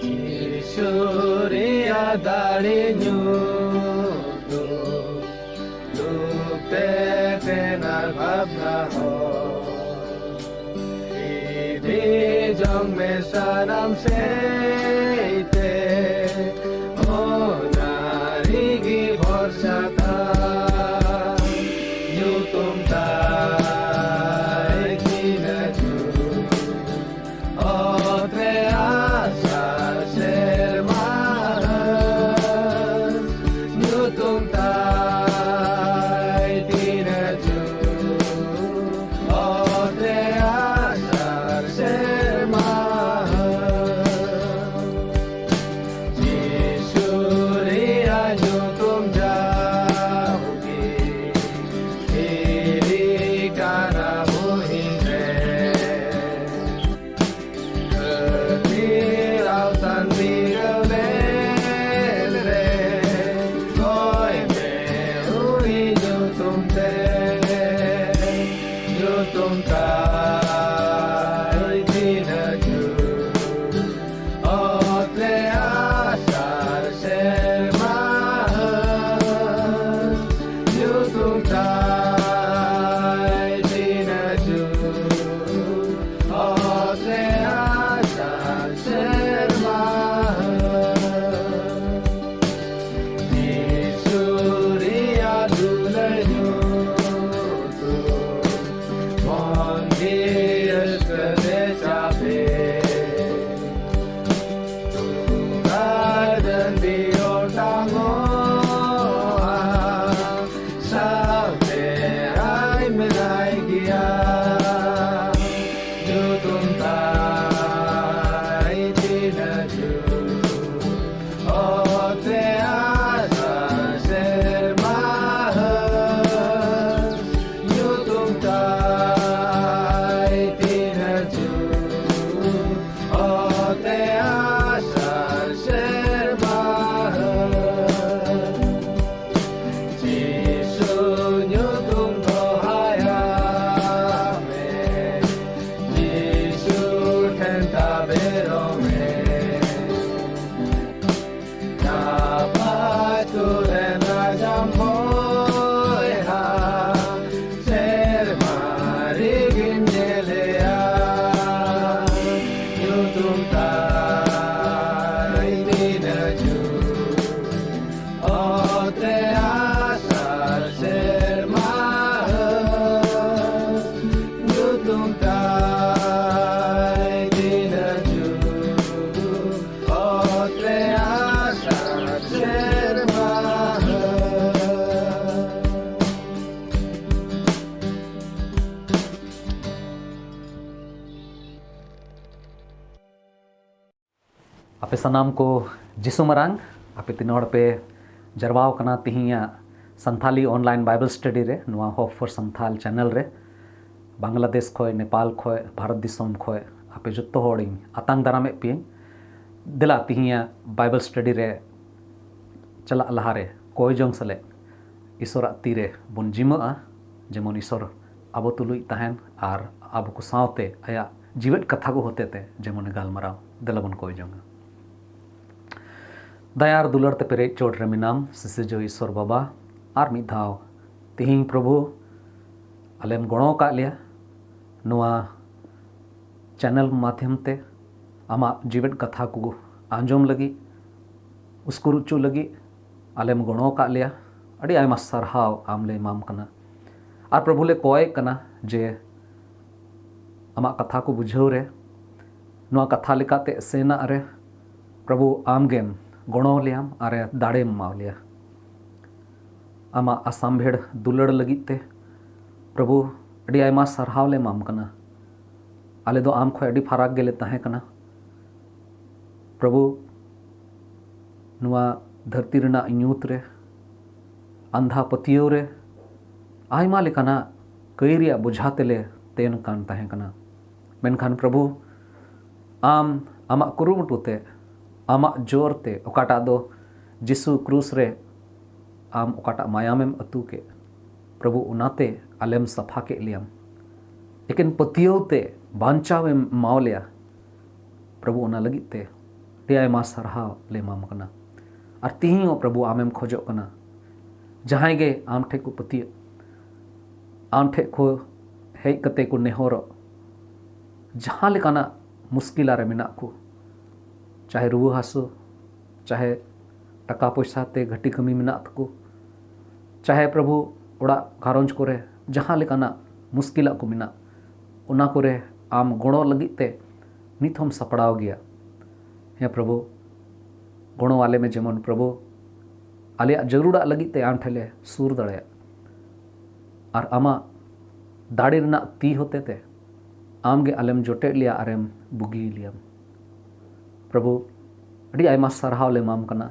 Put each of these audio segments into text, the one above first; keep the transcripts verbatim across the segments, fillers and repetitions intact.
ᱤᱥᱩᱨᱤᱭᱟ ᱫᱟᱲᱮ ᱧᱩᱛᱩᱢ, ᱞᱩᱯᱛᱮ ᱛᱮᱱᱟᱨ ᱵᱷᱟᱵᱽᱱᱟ ᱦᱚᱸ᱾ ᱤᱫᱤ ᱡᱚᱝ ᱢᱮ ᱥᱟᱱᱟᱢ ᱥᱮᱫ ᱛᱮ, ᱚᱱᱟ ᱨᱮᱜᱮ ᱵᱷᱚᱨᱥᱟ ᱛᱟᱢ᱾ ᱧᱩᱛᱩᱢ ᱛᱟᱭ ᱛᱤᱱᱟᱹᱜ ᱡᱩᱛ, ᱚᱛ ᱨᱮ ᱟᱥᱟᱲ ᱥᱮᱨᱢᱟ ᱦᱟᱹᱥ᱾ ᱧᱩᱛᱩᱢ ᱛᱟᱭ ᱛᱤᱱᱟᱹᱜ ᱡᱩᱛ, ᱚᱛ ᱨᱮ ᱟᱥᱟᱲ ᱥᱮᱨᱢᱟ ᱦᱟᱹᱥ᱾ ᱟᱯᱮ ᱥᱟᱱᱟᱢ ᱠᱚ ᱡᱤᱥᱩ ᱢᱟᱨᱟᱝ, ᱟᱯᱮ ᱛᱤᱱᱟᱹᱜ ᱦᱚᱲ ᱯᱮ ᱡᱟᱨᱣᱟᱣ ᱠᱟᱱᱟ ᱛᱤᱦᱤᱧᱟᱜ ᱥᱟᱱᱛᱷᱟᱞᱤ online Bible study ᱨᱮ, ᱱᱚᱣᱟ Hope for Santhal channel ᱨᱮ᱾ ᱵᱟᱝᱞᱟᱫᱮᱥ ᱠᱷᱚᱡ, ᱱᱮᱯᱟᱞ ᱠᱷᱚᱡ, ᱵᱷᱟᱨᱚᱛ ᱫᱤᱥᱚᱢ ᱠᱷᱚᱡ ᱟᱯᱮ ᱡᱚᱛᱚ ᱦᱚᱲᱤᱧ ᱟᱛᱟᱝ ᱫᱟᱨᱟᱢᱮᱫ ᱯᱮᱭᱟᱹᱧ᱾ ᱫᱮᱞᱟ, ᱛᱤᱦᱤᱧᱟᱜ Bible study ᱨᱮ ᱪᱟᱞᱟᱜ ᱞᱟᱦᱟᱨᱮ ᱠᱚᱭ ᱡᱚᱝ ᱥᱮᱞᱮᱫ ᱤᱥᱚᱨᱟᱜ ᱛᱤᱨᱮ ᱵᱚᱱ ᱡᱤᱢᱟᱹᱜᱼᱟ, ᱡᱮᱢᱚᱱ ᱤᱥᱚᱨ ᱟᱵᱚ ᱛᱩᱞᱩᱡ ᱛᱟᱦᱮᱱ ᱟᱨ ᱟᱵᱚ ᱠᱚ ᱥᱟᱶᱛᱮ ᱟᱭᱟᱜ ᱡᱤᱣᱮᱫ ᱠᱟᱛᱷᱟ ᱠᱚ ᱦᱚᱛᱮᱛᱮ ᱡᱮᱢᱚᱱᱮ ᱜᱟᱞᱢᱟᱨᱟᱣ᱾ ᱫᱮᱞᱟ ᱵᱚᱱ ᱠᱚᱭ ᱡᱚᱝᱟ᱾ ᱫᱟᱭᱟ ᱟᱨ ᱫᱩᱞᱟᱹᱲ ᱛᱮ ᱯᱮᱨᱮᱡ ᱪᱚᱴ ᱨᱮ ᱢᱮᱱᱟᱢ ᱥᱤᱥᱤᱨᱡᱟᱹᱣ ᱤᱥᱚᱨ ᱵᱟᱵᱟ, ᱟᱨ ᱢᱤᱫ ᱫᱷᱟᱣ ᱛᱤᱦᱤᱧ ᱯᱨᱚᱵᱷᱩ ᱟᱞᱮᱢ ᱜᱚᱲᱚ ᱟᱠᱟᱫ ᱞᱮᱭᱟ ᱱᱚᱣᱟ channel ᱢᱟᱫᱷᱭᱚᱢ ᱛᱮ ᱟᱢᱟᱜ ᱡᱤᱣᱮᱫ ᱠᱟᱛᱷᱟ ᱠᱚ ᱟᱸᱡᱚᱢ ᱞᱟᱹᱜᱤᱫ, ᱩᱥᱠᱩᱨ ᱦᱚᱪᱚ ᱞᱟᱹᱜᱤᱫ ᱟᱞᱮᱢ ᱜᱚᱲᱚ ᱟᱠᱟᱫ ᱞᱮᱭᱟ᱾ ᱟᱹᱰᱤ ᱟᱭᱢᱟ ᱥᱟᱨᱦᱟᱣ ᱟᱢ ᱞᱮ ᱮᱢᱟᱢ ᱠᱟᱱᱟ᱾ ᱟᱨ ᱯᱨᱚᱵᱷᱩ ᱞᱮ ᱠᱚᱭᱮᱫ ᱠᱟᱱᱟ ᱡᱮ ᱟᱢᱟᱜ ᱠᱟᱛᱷᱟ ᱠᱚ ᱵᱩᱡᱷᱟᱹᱣ ᱨᱮ, ᱱᱚᱣᱟ ᱠᱟᱛᱷᱟ ᱞᱮᱠᱟᱛᱮ ᱥᱮᱱᱟᱜ ᱨᱮ ᱯᱨᱚᱵᱷᱩ ᱟᱢ ᱜᱮᱢ ᱜᱚᱲᱚ ᱞᱮᱭᱟᱢ ᱟᱨ ᱫᱟᱲᱮᱢ ᱮᱢᱟ ᱞᱮᱭᱟ᱾ ᱟᱢᱟᱜ ᱟᱥᱟᱢᱵᱷᱮᱲ ᱫᱩᱞᱟᱹᱲ ᱞᱟᱹᱜᱤᱫ ᱛᱮ ᱯᱨᱚᱵᱷᱩ ᱟᱹᱰᱤ ᱟᱭᱢᱟ ᱥᱟᱨᱦᱟᱣ ᱞᱮ ᱮᱢᱟᱢ ᱠᱟᱱᱟ᱾ ᱟᱞᱮ ᱫᱚ ᱟᱢ ᱠᱷᱚᱱ ᱟᱹᱰᱤ ᱯᱷᱟᱨᱟᱠ ᱜᱮᱞᱮ ᱛᱟᱦᱮᱸ ᱠᱟᱱᱟ᱾ ᱯᱨᱚᱵᱷᱩ, ᱱᱚᱣᱟ ᱫᱷᱟᱹᱨᱛᱤ ᱨᱮᱱᱟᱜ ᱧᱩᱛ ᱨᱮ ᱟᱱᱫᱷᱟ ᱯᱟᱹᱛᱭᱟᱹᱣ ᱨᱮ ᱟᱭᱢᱟ ᱞᱮᱠᱟᱱᱟᱜ ᱠᱟᱹᱭ ᱨᱮᱭᱟᱜ ᱵᱚᱡᱷᱟ ᱛᱮᱞᱮ ᱛᱮᱱ ᱠᱟᱱ ᱛᱟᱦᱮᱸ ᱠᱟᱱᱟ᱾ ᱢᱮᱱᱠᱷᱟᱱ ᱯᱨᱚᱵᱷᱩ, ᱟᱢ ᱟᱢᱟᱜ ᱠᱩᱨᱩᱢᱩᱴᱩ ᱛᱮ, ᱟᱢᱟᱜ ᱡᱳᱨ ᱛᱮ, ᱚᱠᱟᱴᱟᱜ ᱫᱚ ᱡᱤᱥᱩ ᱠᱨᱩᱥ ᱨᱮ ᱟᱢ ᱚᱠᱟᱴᱟᱜ ᱢᱟᱭᱟᱢᱮᱢ ᱟᱹᱛᱩ ᱠᱮᱫ, ᱯᱨᱚᱵᱷᱩ, ᱚᱱᱟᱛᱮ ᱟᱞᱮᱢ ᱥᱟᱯᱷᱟ ᱠᱮᱫ ᱞᱮᱭᱟᱢ᱾ ᱮᱠᱮᱱ ᱯᱟᱹᱛᱭᱟᱹᱣ ᱛᱮ ᱵᱟᱧᱪᱟᱣᱮᱢ ᱮᱢᱟᱣ ᱞᱮᱭᱟ᱾ ᱯᱨᱚᱵᱷᱩ, ᱚᱱᱟ ᱞᱟᱹᱜᱤᱫ ᱛᱮ ᱟᱹᱰᱤ ᱟᱭᱢᱟ ᱥᱟᱨᱦᱟᱣ ᱞᱮ ᱮᱢᱟᱢ ᱠᱟᱱᱟ᱾ ᱟᱨ ᱛᱤᱦᱤᱧ ᱦᱚᱸ ᱯᱨᱚᱵᱷᱩ, ᱟᱢᱮᱢ ᱠᱷᱚᱡᱚᱜ ᱠᱟᱱᱟ, ᱡᱟᱦᱟᱸᱭ ᱜᱮ ᱟᱢ ᱴᱷᱮᱡ ᱠᱚ ᱯᱟᱹᱛᱭᱟᱹᱜ, ᱟᱢ ᱴᱷᱮᱡ ᱠᱚ ᱦᱮᱡ ᱠᱟᱛᱮ ᱠᱚ ᱱᱮᱦᱚᱨᱚᱜ, ᱡᱟᱦᱟᱸ ᱞᱮᱠᱟᱱᱟᱜ ᱢᱩᱥᱠᱤᱞᱟ ᱨᱮ ᱢᱮᱱᱟᱜ ᱠᱚ, ᱪᱟᱦᱮ ᱨᱩᱣᱟᱹ ᱦᱟᱹᱥᱩ, ᱪᱟᱦᱮ ᱴᱟᱠᱟ ᱯᱚᱭᱥᱟ ᱛᱮ ᱜᱷᱟᱹᱴᱤ ᱠᱟᱹᱢᱤ ᱢᱮᱱᱟᱜ ᱛᱟᱠᱚ, ᱪᱟᱦᱮ ᱯᱨᱚᱵᱷᱩ ᱚᱲᱟᱜ ᱜᱷᱟᱨᱚᱸᱡᱽ ᱠᱚᱨᱮ ᱡᱟᱦᱟᱸ ᱞᱮᱠᱟᱱᱟᱜ ᱢᱩᱥᱠᱤᱞᱟᱜ ᱠᱚ ᱢᱮᱱᱟᱜ, ᱚᱱᱟ ᱠᱚᱨᱮ ᱟᱢ ᱜᱚᱲᱚ ᱞᱟᱹᱜᱤᱫ ᱛᱮ ᱱᱤᱛ ᱦᱚᱸᱢ ᱥᱟᱯᱲᱟᱣ ᱜᱮᱭᱟ᱾ ᱦᱮᱸ ᱯᱨᱚᱵᱷᱩ, ᱜᱚᱲᱚ ᱟᱞᱮ ᱢᱮ, ᱡᱮᱢᱚᱱ ᱯᱨᱚᱵᱷᱩ ᱟᱞᱮᱭᱟᱜ ᱡᱟᱹᱨᱩᱲᱟᱜ ᱞᱟᱹᱜᱤᱫ ᱛᱮ ᱟᱢ ᱴᱷᱮᱱ ᱞᱮ ᱥᱩᱨ ᱫᱟᱲᱮᱭᱟᱜ᱾ ᱟᱨ ᱟᱢᱟᱜ ᱫᱟᱲᱮ ᱨᱮᱱᱟᱜ ᱛᱤ ᱦᱚᱛᱮ ᱛᱮ ᱟᱢ ᱜᱮ ᱟᱞᱮᱢ ᱡᱚᱴᱮᱫ ᱞᱮᱭᱟ ᱟᱨᱮᱢ ᱵᱩᱜᱤ ᱞᱮᱭᱟᱢ᱾ ᱯᱨᱚᱵᱷᱩ, ᱟᱹᱰᱤ ᱟᱭᱢᱟ ᱥᱟᱨᱦᱟᱣ ᱞᱮ ᱮᱢᱟᱢ ᱠᱟᱱᱟ᱾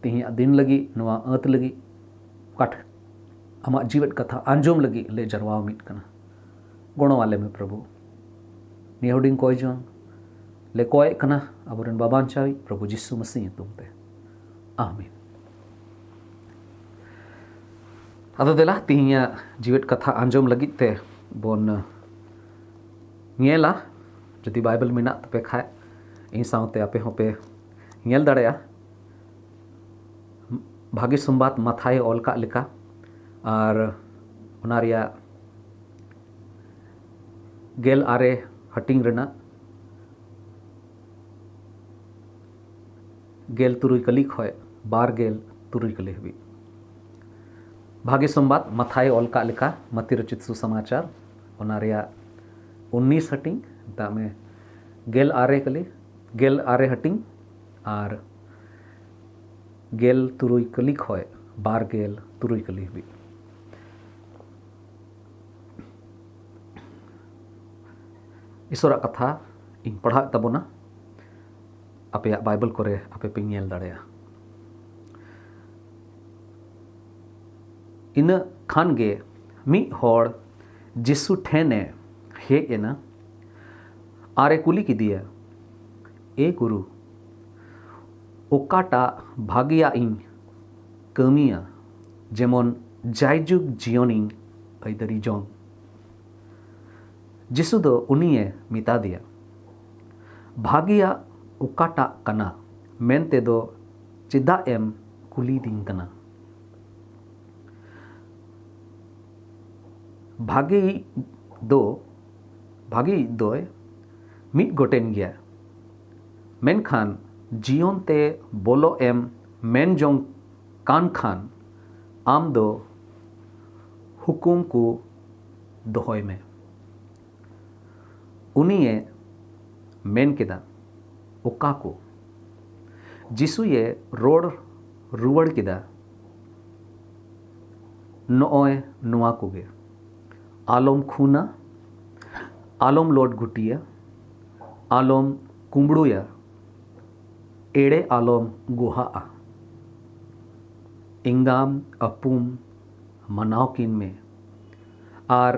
ᱛᱮᱦᱮᱧᱟᱜ ᱫᱤᱱ ᱞᱟᱹᱜᱤᱫ, ᱱᱚᱣᱟ ᱟᱹᱛ ᱞᱟᱹᱜᱤᱫ, ᱚᱠᱟᱴ ᱟᱢᱟᱜ ᱡᱤᱣᱮᱫ ᱠᱟᱛᱷᱟ ᱟᱸᱡᱚᱢ ᱞᱟᱹᱜᱤᱫ ᱞᱮ ᱡᱟᱨᱣᱟ ᱢᱤᱫ ᱠᱟᱱᱟ᱾ ᱜᱚᱲᱚ ᱟᱞᱮ ᱢᱮ ᱯᱨᱚᱵᱷᱩ᱾ ᱱᱤᱭᱟᱹ ᱦᱩᱰᱤᱧ ᱠᱚᱭ ᱡᱚᱝ ᱞᱮ ᱠᱚᱭᱮᱫ ᱠᱟᱱᱟ ᱟᱵᱚᱨᱮᱱ ᱵᱟᱵᱟᱧᱪᱟᱣᱤᱡ ᱯᱨᱚᱵᱷᱩ ᱡᱤᱥᱩ ᱢᱟᱹᱥᱤ ᱧᱩᱛᱩᱢ ᱛᱮ᱾ ᱟᱢᱮᱱ᱾ ᱟᱫᱚ ᱫᱮᱞᱟ, ᱛᱤᱦᱤᱧᱟᱜ ᱡᱤᱣᱮᱫ ᱠᱟᱛᱷᱟ ᱟᱸᱡᱚᱢ ᱞᱟᱹᱜᱤᱫ ᱛᱮ ᱵᱚᱱ ᱧᱮᱞᱟ᱾ ᱡᱩᱫᱤ ᱵᱟᱭᱵᱮᱞ ᱢᱮᱱᱟᱜ ᱛᱟᱯᱮ ᱠᱷᱟᱡ, ᱤᱧ ᱥᱟᱶᱛᱮ ᱟᱯᱮ ᱦᱚᱸᱯᱮ ᱧᱮᱞ ᱫᱟᱲᱮᱭᱟᱜᱼᱟ᱾ ᱵᱷᱟᱜᱮ ᱥᱚᱢᱵᱟᱫ ᱢᱟᱛᱷᱟᱭ ᱚᱞ ᱠᱟᱜ ᱞᱮᱠᱟ, ᱟᱨ ᱚᱱᱟ ᱨᱮᱭᱟᱜ ᱜᱮᱞ ᱟᱨᱮ ᱦᱟᱹᱴᱤᱧ ᱨᱮᱱᱟᱜ ᱜᱮᱞ ᱛᱩᱨᱩᱭ ᱠᱟᱹᱞᱤ ᱠᱷᱚᱱ ᱵᱟᱨ ᱜᱮᱞ ᱛᱩᱨᱩᱭ ᱠᱟᱹᱞᱤ ᱦᱟᱹᱵᱤᱡ᱾ ᱵᱷᱟᱜᱮ ᱥᱚᱢᱵᱟᱫ ᱢᱟᱛᱷᱟᱭ ᱚᱞ ᱠᱟᱜ ᱞᱮᱠᱟ, ᱢᱟᱛᱤ ᱨᱚᱪᱤᱛ ᱥᱩᱥᱚᱢᱟᱪᱟᱨ, ᱚᱱᱟ ᱨᱮᱭᱟᱜ ᱩᱱᱱᱤᱥ ᱦᱟᱹᱴᱤᱧ, ᱢᱮᱛᱟᱜ ᱢᱮ ᱜᱮᱞ ᱟᱨᱮ ᱠᱟᱹᱞᱤ, ᱜᱮᱞ ᱟᱨᱮ ᱦᱟᱹᱴᱤᱧ, ᱟᱨ ᱜᱮᱞ ᱛᱩᱨᱩᱭ ᱠᱟᱹᱞᱤ ᱠᱷᱚᱱ ᱵᱟᱨ ᱜᱮᱞ ᱛᱩᱨᱩᱭ ᱠᱟᱹᱞᱤ ᱦᱟᱹᱵᱤᱡ᱾ ᱤᱥᱚᱨᱟᱜ ᱠᱟᱛᱷᱟ ᱤᱧ ᱯᱟᱲᱦᱟᱣᱮᱫ ᱛᱟᱵᱚᱱᱟ, ᱟᱯᱮᱭᱟᱜ ᱵᱟᱭᱵᱮᱞ ᱠᱚᱨᱮ ᱟᱯᱮ ᱯᱮ ᱧᱮᱞ ᱫᱟᱲᱮᱭᱟᱜᱼᱟ᱾ ᱤᱱᱟᱹ ᱠᱷᱟᱱ ᱜᱮ ᱢᱤᱫ ᱦᱚᱲ ᱡᱤᱥᱩ ᱴᱷᱮᱱᱮ ᱦᱮᱡ ᱮᱱᱟ ᱟᱨᱮ ᱠᱩᱞᱤ ᱠᱮᱫᱮᱭᱟ, "ᱮ ᱜᱩᱨᱩ, ᱚᱠᱟᱴᱟᱜ ᱵᱷᱟᱜᱮᱭᱟᱜ ᱤᱧ ᱠᱟᱹᱢᱤᱭᱟ, ᱡᱮᱢᱚᱱ ᱡᱟᱭᱡᱩᱜᱽ ᱡᱤᱭᱚᱱᱤᱧ ᱟᱹᱭᱫᱟᱹᱨᱤ ᱡᱚᱝ?" ᱡᱤᱥᱩ ᱫᱚ ᱩᱱᱤᱭᱮ ᱢᱮᱛᱟ ᱫᱮᱭᱟ, "ᱵᱷᱟᱜᱮᱭᱟᱜ ᱚᱠᱟᱴᱟᱜ ᱠᱟᱱᱟ ᱢᱮᱱᱛᱮ ᱫᱚ ᱪᱮᱫᱟᱜ ᱮᱢ ᱠᱩᱞᱤᱫᱤᱧ ᱠᱟᱱᱟ? ᱵᱷᱟᱜᱮᱭᱤᱡ ᱫᱚ, ᱵᱷᱟᱜᱮᱭᱤᱡ ᱫᱚᱭ ᱢᱤᱫ ᱜᱚᱴᱮᱱ ᱜᱮᱭᱟ, ᱢᱮᱱᱠᱷᱟᱱ ᱡᱤᱭᱚᱱ ᱛᱮ ᱵᱚᱞᱚᱜ ᱮᱢ ᱢᱮᱱ ᱡᱚᱝ ᱠᱟᱱ ᱠᱷᱟᱱ, ᱟᱢ ᱫᱚ ᱦᱩᱠᱩᱢ ᱠᱚ ᱫᱚᱦᱚᱭ ᱢᱮ᱾" ᱩᱱᱤᱭᱮ ᱢᱮᱱ ᱠᱮᱫᱟ, "ᱚᱠᱟ ᱠᱚ?" ᱡᱤᱥᱩᱭᱮ ᱨᱚᱲ ᱨᱩᱣᱟᱹᱲ ᱠᱮᱫᱟ, "ᱱᱚᱜᱼᱚᱭ ᱱᱚᱣᱟ ᱠᱚᱜᱮ, ᱟᱞᱚᱢ ᱠᱷᱩᱱᱟ, ᱟᱞᱚᱢ ᱞᱚᱴ ᱜᱩᱴᱤᱭᱟ, ᱟᱞᱚᱢ ᱠᱩᱢᱵᱽᱲᱩᱭᱟ, ᱮᱲᱮ ᱟᱞᱚᱢ ᱜᱚᱦᱟᱜᱼᱟ᱾ ᱮᱸᱜᱟᱢ ᱟᱹᱯᱩᱢ ᱢᱟᱱᱟᱣ ᱠᱤᱱ ᱢᱮ ᱟᱨ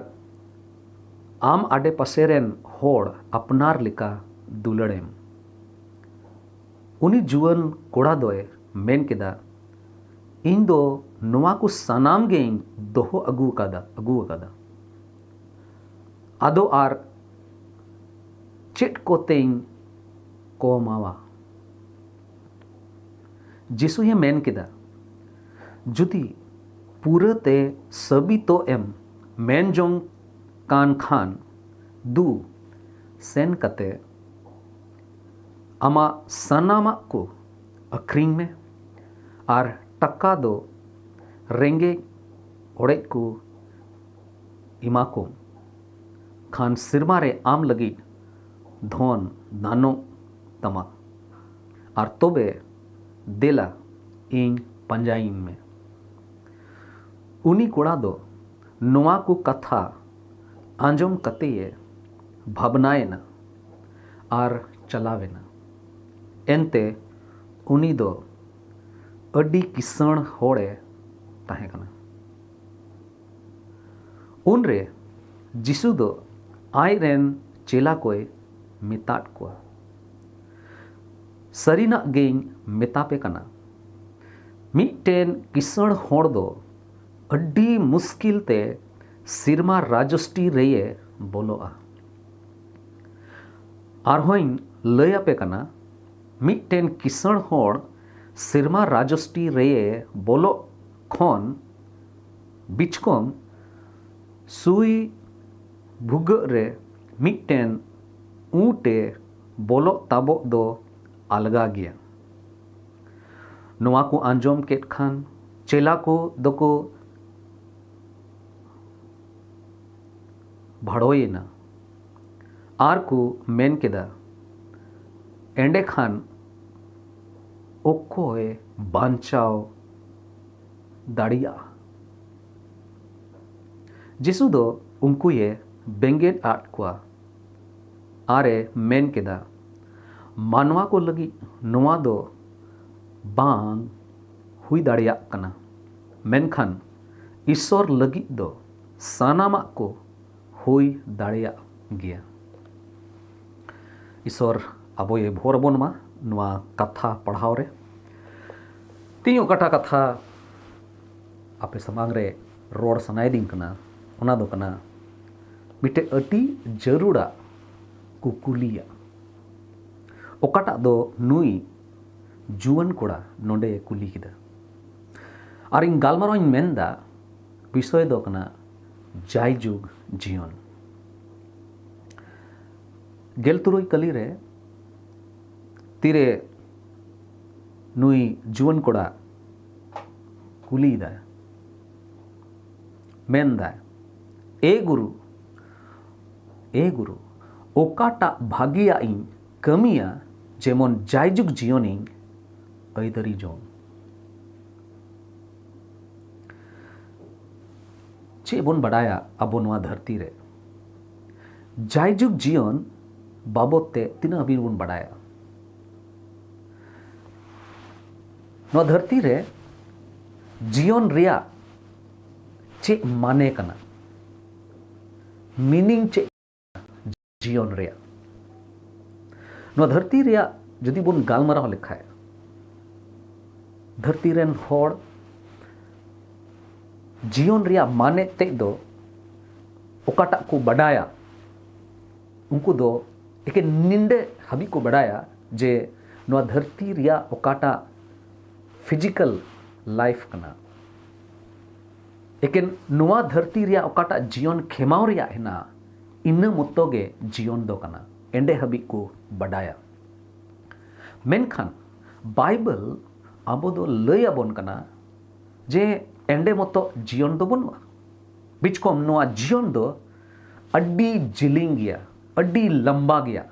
ᱟᱢ ᱟᱰᱮ ᱯᱟᱥᱮ ᱨᱮᱱ ᱦᱚᱲ ᱟᱯᱱᱟᱨ ᱞᱮᱠᱟ ᱫᱩᱞᱟᱹᱲᱮᱢ᱾ ᱩᱱᱤ ᱡᱩᱣᱟᱹᱱ ᱠᱚᱲᱟ ᱫᱚᱭ ᱢᱮᱱ ᱠᱮᱫᱟ, "ᱤᱧ ᱫᱚ ᱱᱚᱣᱟ ᱠᱚ ᱥᱟᱱᱟᱢ ᱜᱮᱧ ᱫᱚᱦᱚ ᱟᱹᱜᱩ ᱟᱠᱟᱫᱟ, ᱟᱹᱜᱩ ᱟᱠᱟᱫᱟ᱾ ᱟᱫᱚ ᱟᱨ ᱪᱮᱫ ᱠᱚᱛᱮᱧ ᱠᱚᱢᱟᱣᱟ?" ᱡᱤᱥᱩᱭᱮ ᱢᱮᱱ ᱠᱮᱫᱟ, "ᱡᱩᱫᱤ ᱯᱩᱨᱟᱹᱛᱮ ᱥᱟᱹᱵᱤᱛᱚᱜ ᱮᱢ ᱢᱮᱱ ᱡᱚᱝ ᱠᱟᱱ ᱠᱷᱟᱱ, ᱫᱩ, ᱥᱮᱱ ᱠᱟᱛᱮ ᱟᱢᱟᱜ ᱥᱟᱱᱟᱢᱟᱜ ᱠᱚ ᱟᱹᱠᱷᱨᱤᱧ ᱢᱮ ᱟᱨ ᱴᱟᱠᱟ ᱫᱚ ᱨᱮᱸᱜᱮᱡ ᱚᱲᱮᱡ ᱠᱚ ᱮᱢᱟ ᱠᱚᱢ᱾ ᱠᱷᱟᱱ ᱥᱮᱨᱢᱟ ᱨᱮ ᱟᱢ ᱞᱟᱹᱜᱤᱫ ᱫᱷᱚᱱ ᱫᱟᱱᱚᱜ ᱛᱟᱢᱟ, ᱟᱨ ᱛᱚᱵᱮ ᱫᱮᱞᱟ ᱤᱧ ᱯᱟᱸᱡᱟᱭᱤᱧ ᱢᱮ᱾" ᱩᱱᱤ ᱠᱚᱲᱟ ᱫᱚ ᱱᱚᱣᱟ ᱠᱚ ᱠᱟᱛᱷᱟ ᱟᱸᱡᱚᱢ ᱠᱟᱛᱮᱭᱮ ᱵᱷᱟᱵᱽᱱᱟᱭᱮᱱᱟ ᱟᱨ ᱪᱟᱞᱟᱣᱮᱱᱟ᱾ ᱮᱱᱛᱮ ᱩᱱᱤ ᱫᱚ ᱟᱹᱰᱤ ᱠᱤᱥᱟᱹᱬ ᱦᱚᱲᱮ ᱛᱟᱦᱮᱸ ᱠᱟᱱᱟ᱾ ᱩᱱᱨᱮ ᱡᱤᱥᱩ ᱫᱚ ᱟᱡ ᱨᱮᱱ ᱪᱮᱞᱟ ᱠᱚᱭ ᱢᱮᱛᱟᱫ ᱠᱚᱣᱟ, "ᱥᱟᱹᱨᱤᱱᱟᱜ ᱜᱮᱧ ᱢᱮᱛᱟᱯᱮ ᱠᱟᱱᱟ, ᱢᱤᱫᱴᱮᱱ ᱠᱤᱥᱟᱹᱬ ᱦᱚᱲ ᱫᱚ ᱟᱹᱰᱤ ᱢᱩᱥᱠᱤᱞ ᱛᱮ ᱥᱮᱨᱢᱟ ᱨᱟᱡᱚᱥᱴᱤ ᱨᱮᱭᱮ ᱵᱚᱞᱚᱜᱼᱟ᱾ ᱟᱨᱦᱚᱸᱧ ᱞᱟᱹᱭ ᱟᱯᱮ ᱠᱟᱱᱟ, ᱢᱤᱫᱴᱮᱱ ᱠᱤᱥᱟᱹᱬ ᱦᱚᱲ ᱥᱮᱨᱢᱟ ᱨᱟᱡᱚᱥᱴᱤ ᱨᱮᱭᱮ ᱵᱚᱞᱚᱜ ᱠᱷᱚᱱ ᱵᱤᱪᱠᱚᱢ ᱥᱩᱭ ᱵᱷᱩᱜᱟᱹᱜ ᱨᱮ ᱢᱤᱫᱴᱮᱱ ᱩᱸᱴᱮ ᱵᱚᱞᱚᱜ ᱛᱟᱵᱚᱜ ᱫᱚ ᱟᱞᱜᱟ ᱜᱮᱭᱟ᱾" ᱱᱚᱣᱟ ᱠᱚ ᱟᱸᱡᱚᱢ ᱠᱮᱫ ᱠᱷᱟᱱ ᱪᱮᱞᱟ ᱠᱚ ᱫᱚᱠᱚ ᱵᱷᱟᱲᱚᱭᱮᱱᱟ ᱟᱨ ᱠᱚ ᱢᱮᱱ ᱠᱮᱫᱟ, "ᱮᱸᱰᱮᱠᱷᱟᱱ ᱚᱠᱚᱭ ᱵᱟᱧᱪᱟᱣ ᱫᱟᱲᱮᱭᱟᱜᱼᱟ?" ᱡᱤᱥᱩ ᱫᱚ ᱩᱱᱠᱩᱭᱮ ᱵᱮᱸᱜᱮᱫ ᱟᱫ ᱠᱚᱣᱟ ᱟᱨᱮ ᱢᱮᱱ ᱠᱮᱫᱟ, ᱢᱟᱱᱣᱟ ᱠᱚ ᱞᱟᱹᱜᱤᱫ ᱱᱚᱣᱟ ᱫᱚ ᱵᱟᱝ ᱦᱩᱭ ᱫᱟᱲᱮᱭᱟᱜ ᱠᱟᱱᱟ, ᱢᱮᱱᱠᱷᱟᱱ ᱤᱥᱚᱨ ᱞᱟᱹᱜᱤᱫ ᱫᱚ ᱥᱟᱱᱟᱢᱟᱜ ᱠᱚ ᱦᱩᱭ ᱫᱟᱲᱮᱭᱟᱜ ᱜᱮᱭᱟ᱾ ᱤᱥᱚᱨ ᱟᱵᱚᱭ ᱵᱷᱳᱨ ᱟᱵᱚᱱ ᱢᱟ ᱱᱚᱣᱟ ᱠᱟᱛᱷᱟ ᱯᱟᱲᱦᱟᱣ ᱨᱮ᱾ ᱛᱮᱦᱮᱧ ᱚᱠᱟᱴᱟᱜ ᱠᱟᱛᱷᱟ ᱟᱯᱮ ᱥᱟᱢᱟᱝ ᱨᱮ ᱨᱚᱲ ᱥᱟᱱᱟᱭᱮᱫᱤᱧ ᱠᱟᱱᱟ, ᱚᱱᱟ ᱫᱚ ᱠᱟᱱᱟ ᱢᱤᱫᱴᱮᱡ ᱟᱹᱰᱤ ᱡᱟᱹᱨᱩᱲᱟᱜ ᱠᱩᱠᱞᱤᱭᱟᱜ᱾ ᱚᱠᱟᱴᱟᱜ ᱫᱚ ᱱᱩᱭ ᱡᱩᱣᱟᱹᱱ ᱠᱚᱲᱟ ᱱᱚᱰᱮ ᱠᱩᱞᱤ ᱠᱮᱫᱟ᱾ ᱟᱨ ᱤᱧ ᱜᱟᱞᱢᱟᱨᱟᱣ ᱤᱧ ᱢᱮᱱᱫᱟ, ᱵᱤᱥᱚᱭ ᱫᱚ ᱠᱟᱱᱟ ᱡᱟᱭᱡᱩᱜᱽ ᱡᱤᱭᱚᱱ᱾ ᱜᱮᱞ ᱛᱩᱨᱩᱭ ᱠᱟᱹᱞᱤ ᱨᱮ ᱛᱤᱨᱮ ᱱᱩᱭ ᱡᱩᱣᱟᱹᱱ ᱠᱚᱲᱟ ᱠᱩᱞᱤᱭᱮᱫᱟᱭ, ᱢᱮᱱᱫᱟᱭ, "ᱮ ᱜᱩᱨᱩ, ᱮ ᱜᱩᱨᱩ, ᱚᱠᱟᱴᱟᱜ ᱵᱷᱟᱹᱜᱤᱭᱟᱜ ᱤᱧ ᱠᱟᱹᱢᱤᱭᱟ, ᱡᱮᱢᱚᱱ ᱡᱟᱭᱡᱩᱜᱽ ᱡᱤᱭᱚᱱᱤᱧ ᱟᱹᱭᱫᱟᱹᱨᱤ ᱡᱚᱝ?" ᱪᱮᱫ ᱵᱚᱱ ᱵᱟᱰᱟᱭᱟ ᱟᱵᱚ ᱱᱚᱣᱟ ᱫᱷᱟᱹᱨᱛᱤ ᱨᱮ? ᱡᱟᱭᱡᱩᱜᱽ ᱡᱤᱭᱚᱱ ᱵᱟᱵᱚᱫ ᱛᱮ ᱛᱤᱱᱟᱹᱜ ᱦᱟᱹᱵᱤᱡ ᱵᱚᱱ ᱵᱟᱰᱟᱭᱟ? ᱱᱚᱣᱟ ᱫᱷᱟᱹᱨᱛᱤ ᱨᱮ ᱡᱤᱭᱚᱱ ᱨᱮᱭᱟᱜ ᱪᱮᱫ ᱢᱟᱱᱮ ᱠᱟᱱᱟ? ᱢᱤᱱᱤᱝ ᱪᱮᱫ ᱡᱤᱭᱚᱱ ᱨᱮᱭᱟᱜ? ᱱᱚᱣᱟ ᱫᱷᱟᱹᱨᱛᱤ ᱨᱮᱭᱟᱜ ᱡᱩᱫᱤ ᱵᱚᱱ ᱜᱟᱞᱢᱟᱨᱟᱣ ᱞᱮᱠᱷᱟᱡ, ᱫᱷᱟᱹᱨᱛᱤ ᱨᱮᱱ ᱦᱚᱲ ᱡᱤᱭᱚᱱ ᱨᱮᱭᱟᱜ ᱢᱟᱱᱮ ᱛᱮᱫ ᱫᱚ ᱚᱠᱟᱴᱟᱜ ᱠᱚ ᱵᱟᱰᱟᱭᱟ, ᱩᱱᱠᱩ ᱫᱚ ᱮᱠᱮᱱ ᱱᱤᱱᱰᱮ ᱦᱟᱹᱵᱤᱡ ᱠᱚ ᱵᱟᱰᱟᱭᱟ ᱡᱮ ᱱᱚᱣᱟ ᱫᱷᱟᱹᱨᱛᱤ ᱨᱮᱭᱟᱜ ᱚᱠᱟᱴᱟᱜ ᱯᱷᱤᱡᱤᱠᱟᱞ ᱞᱟᱭᱤᱯᱷ ᱠᱟᱱᱟ, ᱮᱠᱮᱱ ᱱᱚᱣᱟ ᱫᱷᱟᱹᱨᱛᱤ ᱨᱮᱭᱟᱜ ᱚᱠᱟᱴᱟᱜ ᱡᱤᱭᱚᱱ ᱠᱷᱮᱢᱟᱣ ᱨᱮᱭᱟᱜ ᱦᱮᱱᱟᱜᱼᱟ, ᱤᱱᱟᱹ ᱢᱚᱛᱚ ᱜᱮ ᱡᱤᱭᱚᱱ ᱫᱚ ᱠᱟᱱᱟ᱾ ᱮᱸᱰᱮ ᱦᱟᱹᱵᱤᱡ ᱠᱚ ᱵᱟᱰᱟᱭᱟ᱾ ᱢᱮᱱᱠᱷᱟᱱ ᱵᱟᱭᱵᱮᱞ ᱟᱵᱚ ᱫᱚ ᱞᱟᱹᱭ ᱟᱵᱚᱱ ᱠᱟᱱᱟ ᱡᱮ ᱮᱸᱰᱮ ᱢᱚᱛᱚ ᱡᱤᱭᱚᱱ ᱫᱚ ᱵᱟᱹᱱᱩᱜᱼᱟ᱾ ᱵᱤᱪᱠᱚᱢ ᱱᱚᱣᱟ ᱡᱤᱭᱚᱱ ᱫᱚ ᱟᱹᱰᱤ ᱡᱮᱞᱮᱧ ᱜᱮᱭᱟ, ᱟᱹᱰᱤ ᱞᱟᱢᱵᱟ ᱜᱮᱭᱟ᱾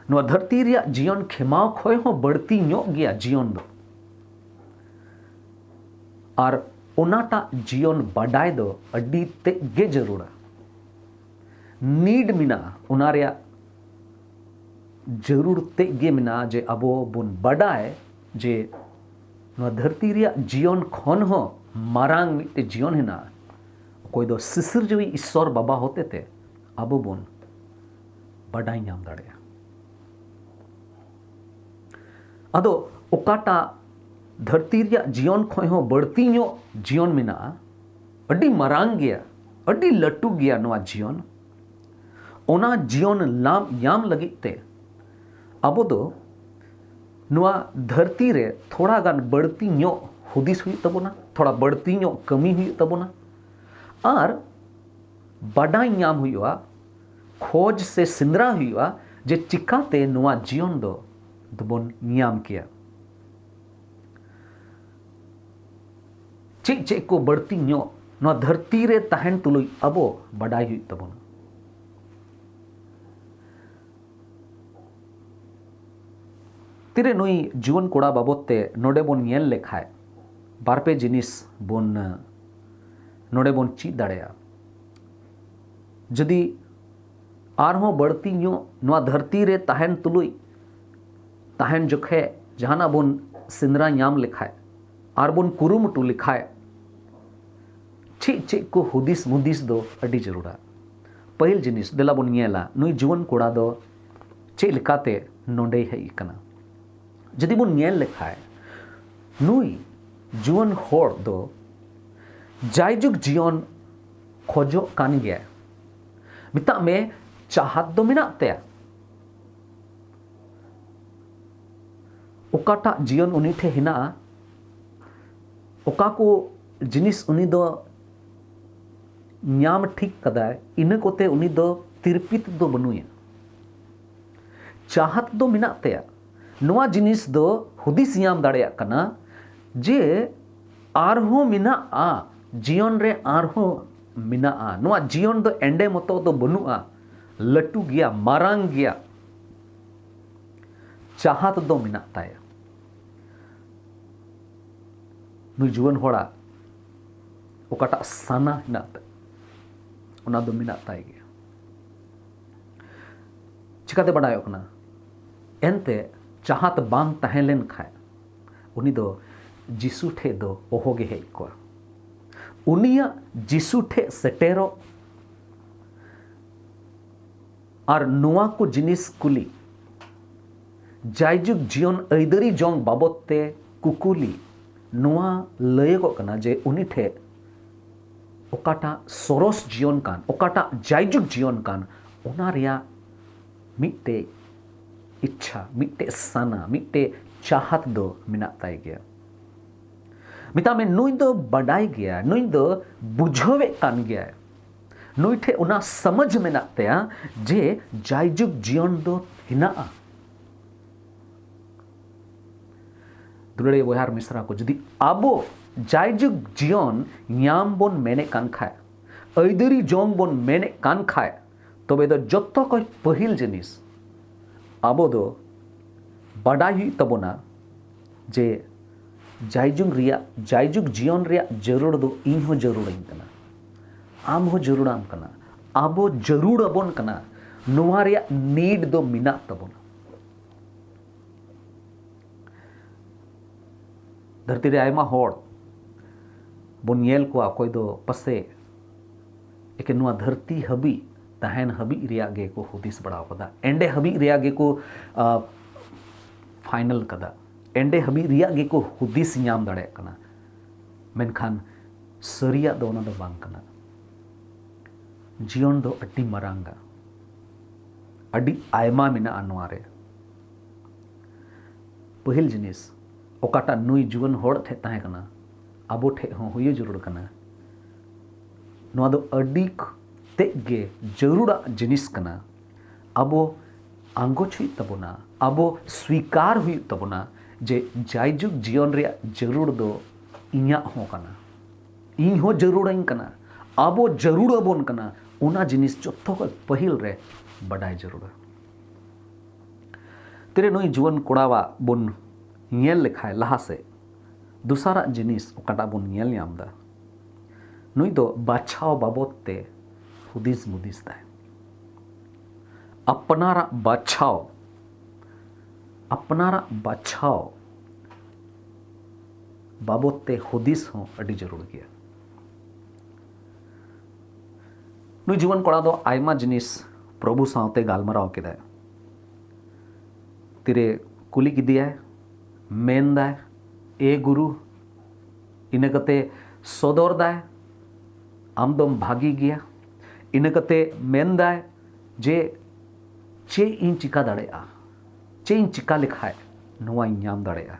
ᱱᱚᱣᱟ ᱫᱷᱟᱹᱨᱛᱤ ᱨᱮᱭᱟᱜ ᱡᱤᱭᱚᱱ ᱠᱷᱮᱢᱟᱣ ᱠᱷᱚᱱ ᱦᱚᱸ ᱵᱟᱹᱲᱛᱤ ᱧᱚᱜ ᱜᱮᱭᱟ ᱡᱤᱭᱚᱱ ᱫᱚ᱾ ᱟᱨ ᱚᱱᱟᱴᱟᱜ ᱡᱤᱭᱚᱱ ᱵᱟᱰᱟᱭ ᱫᱚ ᱟᱹᱰᱤ ᱛᱮᱫ ᱜᱮ ᱡᱟᱹᱨᱩᱲᱟ᱾ ᱱᱤᱰ ᱢᱮᱱᱟᱜᱼᱟ, ᱚᱱᱟ ᱨᱮᱭᱟᱜ ᱡᱟᱹᱨᱩᱲ ᱛᱮᱫ ᱜᱮ ᱢᱮᱱᱟᱜᱼᱟ ᱡᱮ ᱟᱵᱚ ᱵᱚᱱ ᱵᱟᱰᱟᱭ ᱡᱮ ᱱᱚᱣᱟ ᱫᱷᱟᱹᱨᱛᱤ ᱨᱮᱭᱟᱜ ᱡᱤᱭᱚᱱ ᱠᱷᱚᱱ ᱦᱚᱸ ᱢᱟᱨᱟᱝ ᱢᱤᱫᱴᱮᱱ ᱡᱤᱭᱚᱱ ᱦᱮᱱᱟᱜᱼᱟ, ᱚᱠᱚᱭ ᱫᱚ ᱥᱤᱥᱤᱨᱡᱟᱹᱣᱤᱡ ᱤᱥᱥᱚᱨ ᱵᱟᱵᱟ ᱦᱚᱛᱮᱛᱮ ᱟᱵᱚ ᱵᱚᱱ ᱵᱟᱰᱟᱭ ᱧᱟᱢ ᱫᱟᱲᱮᱭᱟᱜᱼᱟ᱾ ᱟᱫᱚ ᱚᱠᱟᱴᱟᱜ ᱫᱷᱟᱹᱨᱛᱤ ᱨᱮᱭᱟᱜ ᱡᱤᱭᱚᱱ ᱠᱷᱚᱱ ᱦᱚᱸ ᱵᱟᱹᱲᱛᱤ ᱧᱚᱜ ᱡᱤᱭᱚᱱ ᱢᱮᱱᱟᱜᱼᱟ, ᱟᱹᱰᱤ ᱢᱟᱨᱟᱝ ᱜᱮᱭᱟ, ᱟᱹᱰᱤ ᱞᱟᱹᱴᱩ ᱜᱮᱭᱟ ᱱᱚᱣᱟ ᱡᱤᱭᱚᱱ, ᱚᱱᱟ ᱡᱤᱭᱚᱱ ᱞᱟᱵᱷ ᱧᱟᱢ ᱞᱟᱹᱜᱤᱫ ᱛᱮ ᱟᱵᱚ ᱫᱚ ᱱᱚᱣᱟ ᱫᱷᱟᱹᱨᱛᱤ ᱨᱮ ᱛᱷᱚᱲᱟ ᱜᱟᱱ ᱵᱟᱹᱲᱛᱤ ᱧᱚᱜ ᱦᱩᱫᱤᱥ ᱦᱩᱭᱩᱜ ᱛᱟᱵᱚᱱᱟ, ᱛᱷᱚᱲᱟ ᱵᱟᱹᱲᱛᱤ ᱧᱚᱜ ᱠᱟᱹᱢᱤ ᱦᱩᱭᱩᱜ ᱛᱟᱵᱚᱱᱟ, ᱟᱨ ᱵᱟᱰᱟᱭ ᱧᱟᱢ ᱦᱩᱭᱩᱜᱼᱟ, ᱠᱷᱚᱡᱽ ᱥᱮ ᱥᱮᱸᱫᱽᱨᱟ ᱦᱩᱭᱩᱜᱼᱟ ᱡᱮ ᱪᱤᱠᱟᱛᱮ ᱱᱚᱣᱟ ᱡᱤᱭᱚᱱ ᱫᱚ ᱫᱚᱵᱚᱱ ᱧᱟᱢ ᱠᱮᱭᱟ᱾ ᱪᱮᱫ ᱪᱮᱫ ᱠᱚ ᱵᱟᱹᱲᱛᱤ ᱧᱚᱜ ᱱᱚᱣᱟ ᱫᱷᱟᱹᱨᱛᱤ ᱨᱮ ᱛᱟᱦᱮᱱ ᱛᱩᱞᱩᱡ ᱟᱵᱚ ᱵᱟᱰᱟᱭ ᱦᱩᱭᱩᱜ ᱛᱟᱵᱚᱱᱟ᱾ ᱛᱤᱨᱮ ᱱᱩᱭ ᱡᱩᱣᱟᱹᱱ ᱠᱚᱲᱟ ᱵᱟᱵᱚᱫ ᱛᱮ ᱱᱚᱰᱮ ᱵᱚᱱ ᱧᱮᱞ ᱞᱮᱠᱷᱟᱡ ᱵᱟᱨ ᱯᱮ ᱡᱤᱱᱤᱥ ᱵᱚᱱ ᱱᱚᱰᱮ ᱵᱚᱱ ᱪᱮᱫ ᱫᱟᱲᱮᱭᱟᱜᱼᱟ᱾ ᱡᱩᱫᱤ ᱟᱨᱦᱚᱸ ᱵᱟᱹᱲᱛᱤ ᱧᱚᱜ ᱱᱚᱣᱟ ᱫᱷᱟᱹᱨᱛᱤ ᱨᱮ ᱛᱟᱦᱮᱱ ᱛᱩᱞᱩᱡ, ᱛᱟᱦᱮᱱ ᱡᱚᱠᱷᱮᱡ ᱡᱟᱦᱟᱱᱟᱜ ᱵᱚᱱ ᱥᱮᱸᱫᱽᱨᱟ ᱧᱟᱢ ᱞᱮᱠᱷᱟᱡ ᱟᱨ ᱵᱚᱱ ᱠᱩᱨᱩᱢᱩᱴᱩ ᱞᱮᱠᱷᱟᱡ ᱪᱮᱫ ᱪᱮᱫ ᱠᱚ ᱦᱩᱫᱤᱥ ᱢᱩᱫᱤᱥ ᱫᱚ ᱟᱹᱰᱤ ᱡᱟᱹᱨᱩᱲᱟ᱾ ᱯᱟᱹᱦᱤᱞ ᱡᱤᱱᱤᱥ ᱫᱮᱞᱟ ᱵᱚᱱ ᱧᱮᱞᱟ ᱱᱩᱭ ᱡᱩᱣᱟᱹᱱ ᱠᱚᱲᱟ ᱫᱚ ᱪᱮᱫ ᱞᱮᱠᱟᱛᱮ ᱱᱚᱰᱮᱭ ᱦᱮᱡ ᱟᱠᱟᱱᱟ᱾ ᱡᱩᱫᱤ ᱵᱚᱱ ᱧᱮᱞ ᱞᱮᱠᱷᱟᱡ ᱱᱩᱭ ᱡᱩᱣᱟᱹᱱ ᱦᱚᱲ ᱫᱚ ᱡᱟᱭᱡᱩᱜᱽ ᱡᱤᱭᱚᱱ ᱠᱷᱚᱡᱚᱜ ᱠᱟᱱ ᱜᱮᱭᱟᱭ᱾ ᱢᱮᱛᱟᱜ ᱢᱮ ᱪᱟᱦᱟᱛ ᱫᱚ ᱢᱮᱱᱟᱜ ᱛᱟᱭᱟ᱾ ᱚᱠᱟᱴᱟᱜ ᱡᱤᱭᱚᱱ ᱩᱱᱤ ᱴᱷᱮᱱ ᱦᱮᱱᱟᱜᱼᱟ, ᱚᱠᱟ ᱠᱚ ᱡᱤᱱᱤᱥ ᱩᱱᱤ ᱫᱚ ᱧᱟᱢ ᱴᱷᱤᱠ ᱠᱟᱫᱟᱭ, ᱤᱱᱟᱹ ᱠᱚᱛᱮ ᱩᱱᱤ ᱫᱚ ᱛᱤᱨᱯᱤᱛ ᱫᱚ ᱵᱟᱹᱱᱩᱭᱟ᱾ ᱪᱟᱦᱟᱛ ᱫᱚ ᱢᱮᱱᱟᱜ ᱛᱟᱭᱟ᱾ ᱱᱚᱣᱟ ᱡᱤᱱᱤᱥ ᱫᱚ ᱦᱩᱫᱤᱥ ᱧᱟᱢ ᱫᱟᱲᱮᱭᱟᱜ ᱠᱟᱱᱟ ᱡᱮ ᱟᱨᱦᱚᱸ ᱢᱮᱱᱟᱜᱼᱟ, ᱡᱤᱭᱚᱱ ᱨᱮ ᱟᱨᱦᱚᱸ ᱢᱮᱱᱟᱜᱼᱟ᱾ ᱱᱚᱣᱟ ᱡᱤᱭᱚᱱ ᱫᱚ ᱮᱸᱰᱮ ᱢᱚᱛᱚ ᱫᱚ ᱵᱟᱹᱱᱩᱜᱼᱟ, ᱞᱟᱹᱴᱩ ᱜᱮᱭᱟ, ᱢᱟᱨᱟᱝ ᱜᱮᱭᱟ᱾ ᱪᱟᱦᱟᱛ ᱫᱚ ᱢᱮᱱᱟᱜ ᱛᱟᱭᱟ᱾ ᱱᱩᱭ ᱡᱩᱣᱟᱹᱱ ᱦᱚᱲᱟᱜ ᱚᱠᱟᱴᱟᱜ ᱥᱟᱱᱟ ᱦᱮᱱᱟᱜ ᱛᱟᱭ, ᱚᱱᱟ ᱫᱚ ᱢᱮᱱᱟᱜ ᱛᱟᱭ ᱜᱮᱭᱟ᱾ ᱪᱤᱠᱟᱛᱮ ᱵᱟᱰᱟᱭᱚᱜ ᱠᱟᱱᱟ? ᱮᱱᱛᱮ ᱪᱟᱦᱟᱛ ᱵᱟᱝ ᱛᱟᱦᱮᱸ ᱞᱮᱱ ᱠᱷᱟᱱ ᱩᱱᱤ ᱫᱚ ᱡᱤᱥᱩ ᱴᱷᱮᱱ ᱫᱚ ᱚᱦᱚᱜᱮ ᱦᱮᱡ ᱠᱚᱜᱼᱟ᱾ ᱩᱱᱤᱭᱟᱜ ᱡᱤᱥᱩ ᱴᱷᱮᱱ ᱥᱮᱴᱮᱨᱚᱜ ᱟᱨ ᱱᱚᱣᱟ ᱠᱚ ᱡᱤᱱᱤᱥ ᱠᱩᱞᱤ, ᱡᱟᱭᱡᱩᱜᱽ ᱡᱤᱭᱚᱱ ᱟᱹᱭᱫᱟᱹᱨᱤ ᱡᱚᱝ ᱵᱟᱵᱚᱫ ᱛᱮ ᱠᱩᱠᱩᱞᱤ, ᱱᱚᱣᱟ ᱞᱟᱹᱭᱚᱜᱚᱜ ᱠᱟᱱᱟ ᱡᱮ ᱩᱱᱤ ᱴᱷᱮᱱ ᱚᱠᱟᱴᱟᱜ ᱥᱚᱨᱚᱥ ᱡᱤᱭᱚᱱ ᱠᱟᱱ, ᱚᱠᱟᱴᱟᱜ ᱡᱟᱭᱡᱩᱜᱽ ᱡᱤᱭᱚᱱ ᱠᱟᱱ, ᱚᱱᱟ ᱨᱮᱭᱟᱜ ᱢᱤᱫᱴᱮᱡ ᱤᱪᱪᱷᱟ, ᱢᱤᱫᱴᱮᱡ ᱥᱟᱱᱟ, ᱢᱤᱫᱴᱮᱡ ᱪᱟᱦᱟᱛ ᱫᱚ ᱢᱮᱱᱟᱜ ᱛᱟᱭ ᱜᱮᱭᱟ᱾ ᱢᱮᱛᱟᱜ ᱢᱮ, ᱱᱩᱭ ᱫᱚ ᱵᱟᱰᱟᱭ ᱜᱮᱭᱟ, ᱱᱩᱭ ᱫᱚ ᱵᱩᱡᱷᱟᱹᱣᱮᱫ ᱠᱟᱱ ᱜᱮᱭᱟᱭ, ᱱᱩᱭ ᱴᱷᱮᱱ ᱚᱱᱟ ᱥᱟᱢᱟᱡᱽ ᱢᱮᱱᱟᱜ ᱛᱟᱭᱟ ᱡᱮ ᱡᱟᱭᱡᱩᱜᱽ ᱡᱤᱭᱚᱱ ᱫᱚ ᱦᱮᱱᱟᱜᱼᱟ᱾ ᱫᱩᱞᱟᱹᱲᱤᱭᱟᱹ ᱵᱚᱭᱦᱟ ᱟᱨ ᱢᱤᱥᱨᱟ ᱠᱚ, ᱡᱩᱫᱤ ᱟᱵᱚ ᱡᱟᱭᱡᱩᱜᱽ ᱡᱤᱭᱚᱱ ᱧᱟᱢ ᱵᱚᱱ ᱢᱮᱱᱮᱫ ᱠᱟᱱ ᱠᱷᱟᱡ, ᱟᱹᱭᱫᱟᱹᱨᱤ ᱡᱚᱝ ᱵᱚᱱ ᱢᱮᱱᱮᱫ ᱠᱟᱱ ᱠᱷᱟᱡ, ᱛᱚᱵᱮ ᱫᱚ ᱡᱚᱛᱚ ᱠᱷᱚᱡ ᱯᱟᱹᱦᱤᱞ ᱡᱤᱱᱤᱥ ᱟᱵᱚ ᱫᱚ ᱵᱟᱰᱟᱭ ᱦᱩᱭᱩᱜ ᱛᱟᱵᱚᱱᱟ ᱡᱮ ᱡᱟᱭᱡᱩᱜᱽ ᱨᱮᱭᱟᱜ, ᱡᱟᱭᱡᱩᱜᱽ ᱡᱤᱭᱚᱱ ᱨᱮᱭᱟᱜ ᱡᱟᱹᱨᱩᱲ ᱫᱚ ᱤᱧ ᱦᱚᱸ ᱡᱟᱹᱨᱩᱲᱟᱹᱧ ᱠᱟᱱᱟ, ᱟᱢ ᱦᱚᱸ ᱡᱟᱹᱨᱩᱲᱟᱢ ᱠᱟᱱᱟ, ᱟᱵᱚ ᱡᱟᱹᱨᱩᱲ ᱟᱵᱚᱱ ᱠᱟᱱᱟ᱾ ᱱᱚᱣᱟ ᱨᱮᱭᱟᱜ need ᱫᱚ ᱢᱮᱱᱟᱜ ᱛᱟᱵᱚᱱᱟ᱾ ᱫᱷᱟᱹᱨᱛᱤ ᱨᱮ ᱟᱭᱢᱟ ᱦᱚᱲ ᱵᱚᱱ ᱧᱮᱞ ᱠᱚᱣᱟ, ᱚᱠᱚᱭ ᱫᱚ ᱯᱟᱥᱮ ᱮᱠᱮᱱ ᱱᱚᱣᱟ ᱫᱷᱟᱹᱨᱛᱤ ᱦᱟᱹᱵᱤᱡ ᱛᱟᱦᱮᱱ ᱦᱟᱹᱵᱤᱡ ᱨᱮᱭᱟᱜ ᱜᱮᱠᱚ ᱦᱩᱫᱤᱥ ᱵᱟᱲᱟ ᱟᱠᱟᱫᱟ, ᱮᱸᱰᱮ ᱦᱟᱹᱵᱤᱡ ᱨᱮᱭᱟᱜ ᱜᱮᱠᱚ ᱯᱷᱟᱭᱱᱟᱞ ᱠᱟᱫᱟ, ᱮᱸᱰᱮ ᱦᱟᱹᱵᱤᱡ ᱨᱮᱭᱟᱜ ᱜᱮᱠᱚ ᱦᱩᱫᱤᱥ ᱧᱟᱢ ᱫᱟᱲᱮᱭᱟᱜ ᱠᱟᱱᱟ᱾ ᱢᱮᱱᱠᱷᱟᱱ ᱥᱟᱹᱨᱤᱭᱟᱜ ᱫᱚ ᱚᱱᱟ ᱫᱚ ᱵᱟᱝ ᱠᱟᱱᱟ᱾ ᱡᱤᱭᱚᱱ ᱫᱚ ᱟᱹᱰᱤ ᱢᱟᱨᱟᱝᱟ, ᱟᱹᱰᱤ ᱟᱭᱢᱟ ᱢᱮᱱᱟᱜᱼᱟ ᱱᱚᱣᱟ ᱨᱮ᱾ ᱯᱟᱹᱦᱤᱞ ᱡᱤᱱᱤᱥ, ᱚᱠᱟᱴᱟᱜ ᱱᱩᱭ ᱡᱩᱣᱟᱹᱱ ᱦᱚᱲ ᱴᱷᱮᱱ ᱛᱟᱦᱮᱸ ᱠᱟᱱᱟ, ᱟᱵᱚ ᱴᱷᱮᱱ ᱦᱚᱸ ᱦᱩᱭᱩᱜ ᱡᱟᱹᱨᱩᱲ ᱠᱟᱱᱟ᱾ ᱱᱚᱣᱟ ᱫᱚ ᱟᱹᱰᱤ ᱛᱮᱫ ᱜᱮ ᱡᱟᱹᱨᱩᱲᱟᱜ ᱡᱤᱱᱤᱥ ᱠᱟᱱᱟ᱾ ᱟᱵᱚ ᱟᱸᱜᱚᱪ ᱦᱩᱭᱩᱜ ᱛᱟᱵᱚᱱᱟ, ᱟᱵᱚ ᱥᱣᱤᱠᱟᱨ ᱦᱩᱭᱩᱜ ᱛᱟᱵᱚᱱᱟ ᱡᱮ ᱡᱟᱭᱡᱩᱜᱽ ᱡᱤᱭᱚᱱ ᱨᱮᱭᱟᱜ ᱡᱟᱹᱨᱩᱲ ᱫᱚ ᱤᱧᱟᱹᱜ ᱦᱚᱸ ᱠᱟᱱᱟ, ᱤᱧ ᱦᱚᱸ ᱡᱟᱹᱨᱩᱲᱟᱹᱧ ᱠᱟᱱᱟ, ᱟᱵᱚ ᱡᱟᱹᱨᱩᱲ ᱟᱵᱚᱱ ᱠᱟᱱᱟ᱾ ᱚᱱᱟ ᱡᱤᱱᱤᱥ ᱡᱚᱛᱚ ᱠᱷᱚᱱ ᱯᱟᱹᱦᱤᱞ ᱨᱮ ᱵᱟᱰᱟᱭ ᱡᱟᱹᱨᱩᱲᱟ᱾ ᱛᱤᱨᱮ ᱱᱩᱭ ᱡᱩᱣᱟᱹᱱ ᱠᱚᱲᱟᱣᱟᱜ ᱵᱚᱱ ᱧᱮᱞ ᱞᱮᱠᱷᱟᱡ ᱞᱟᱦᱟ ᱥᱮᱫ, ᱫᱚᱥᱟᱨᱟᱜ ᱡᱤᱱᱤᱥ ᱚᱠᱟᱴᱟᱜ ᱵᱚᱱ ᱧᱮᱞ ᱧᱟᱢ ᱮᱫᱟ, ᱱᱩᱭ ᱫᱚ ᱵᱟᱪᱷᱟᱣ ᱵᱟᱵᱚᱫ ᱛᱮ ᱦᱩᱫᱤᱥ ᱢᱩᱫᱤᱥ ᱫᱟᱭ᱾ ᱟᱯᱱᱟᱨᱟᱜ ᱵᱟᱪᱷᱟᱣ ᱟᱯᱱᱟᱨᱟᱜ ᱵᱟᱪᱷᱟᱣ ᱵᱟᱵᱚᱫ ᱛᱮ ᱦᱩᱫᱤᱥ ᱦᱚᱸ ᱟᱹᱰᱤ ᱡᱟᱹᱨᱩᱲ ᱜᱮᱭᱟ᱾ ᱱᱩᱭ ᱡᱩᱣᱟᱹᱱ ᱠᱚᱲᱟ ᱫᱚ ᱟᱭᱢᱟ ᱡᱤᱱᱤᱥ ᱯᱨᱚᱵᱷᱩ ᱥᱟᱶᱛᱮ ᱜᱟᱞᱢᱟᱨᱟᱣ ᱠᱮᱫᱟᱭ᱾ ᱛᱤᱨᱮ ᱠᱩᱞᱤ ᱠᱮᱫᱮᱭᱟᱭ, ᱢᱮᱱᱫᱟᱭ, "ᱮ ᱜᱩᱨᱩ", ᱤᱱᱟᱹ ᱠᱟᱛᱮ ᱥᱚᱫᱚᱨ ᱫᱟᱭ, "ᱟᱢ ᱫᱚᱢ ᱵᱷᱟᱜᱮ ᱜᱮᱭᱟ", ᱤᱱᱟᱹ ᱠᱟᱛᱮ ᱢᱮᱱᱫᱟᱭ ᱡᱮ, "ᱪᱮᱫ ᱤᱧ ᱪᱤᱠᱟ ᱫᱟᱲᱮᱭᱟᱜᱼᱟ? ᱪᱮᱫ ᱤᱧ ᱪᱤᱠᱟ ᱞᱮᱠᱷᱟᱡ ᱱᱚᱣᱟᱧ ᱧᱟᱢ ᱫᱟᱲᱮᱭᱟᱜᱼᱟ?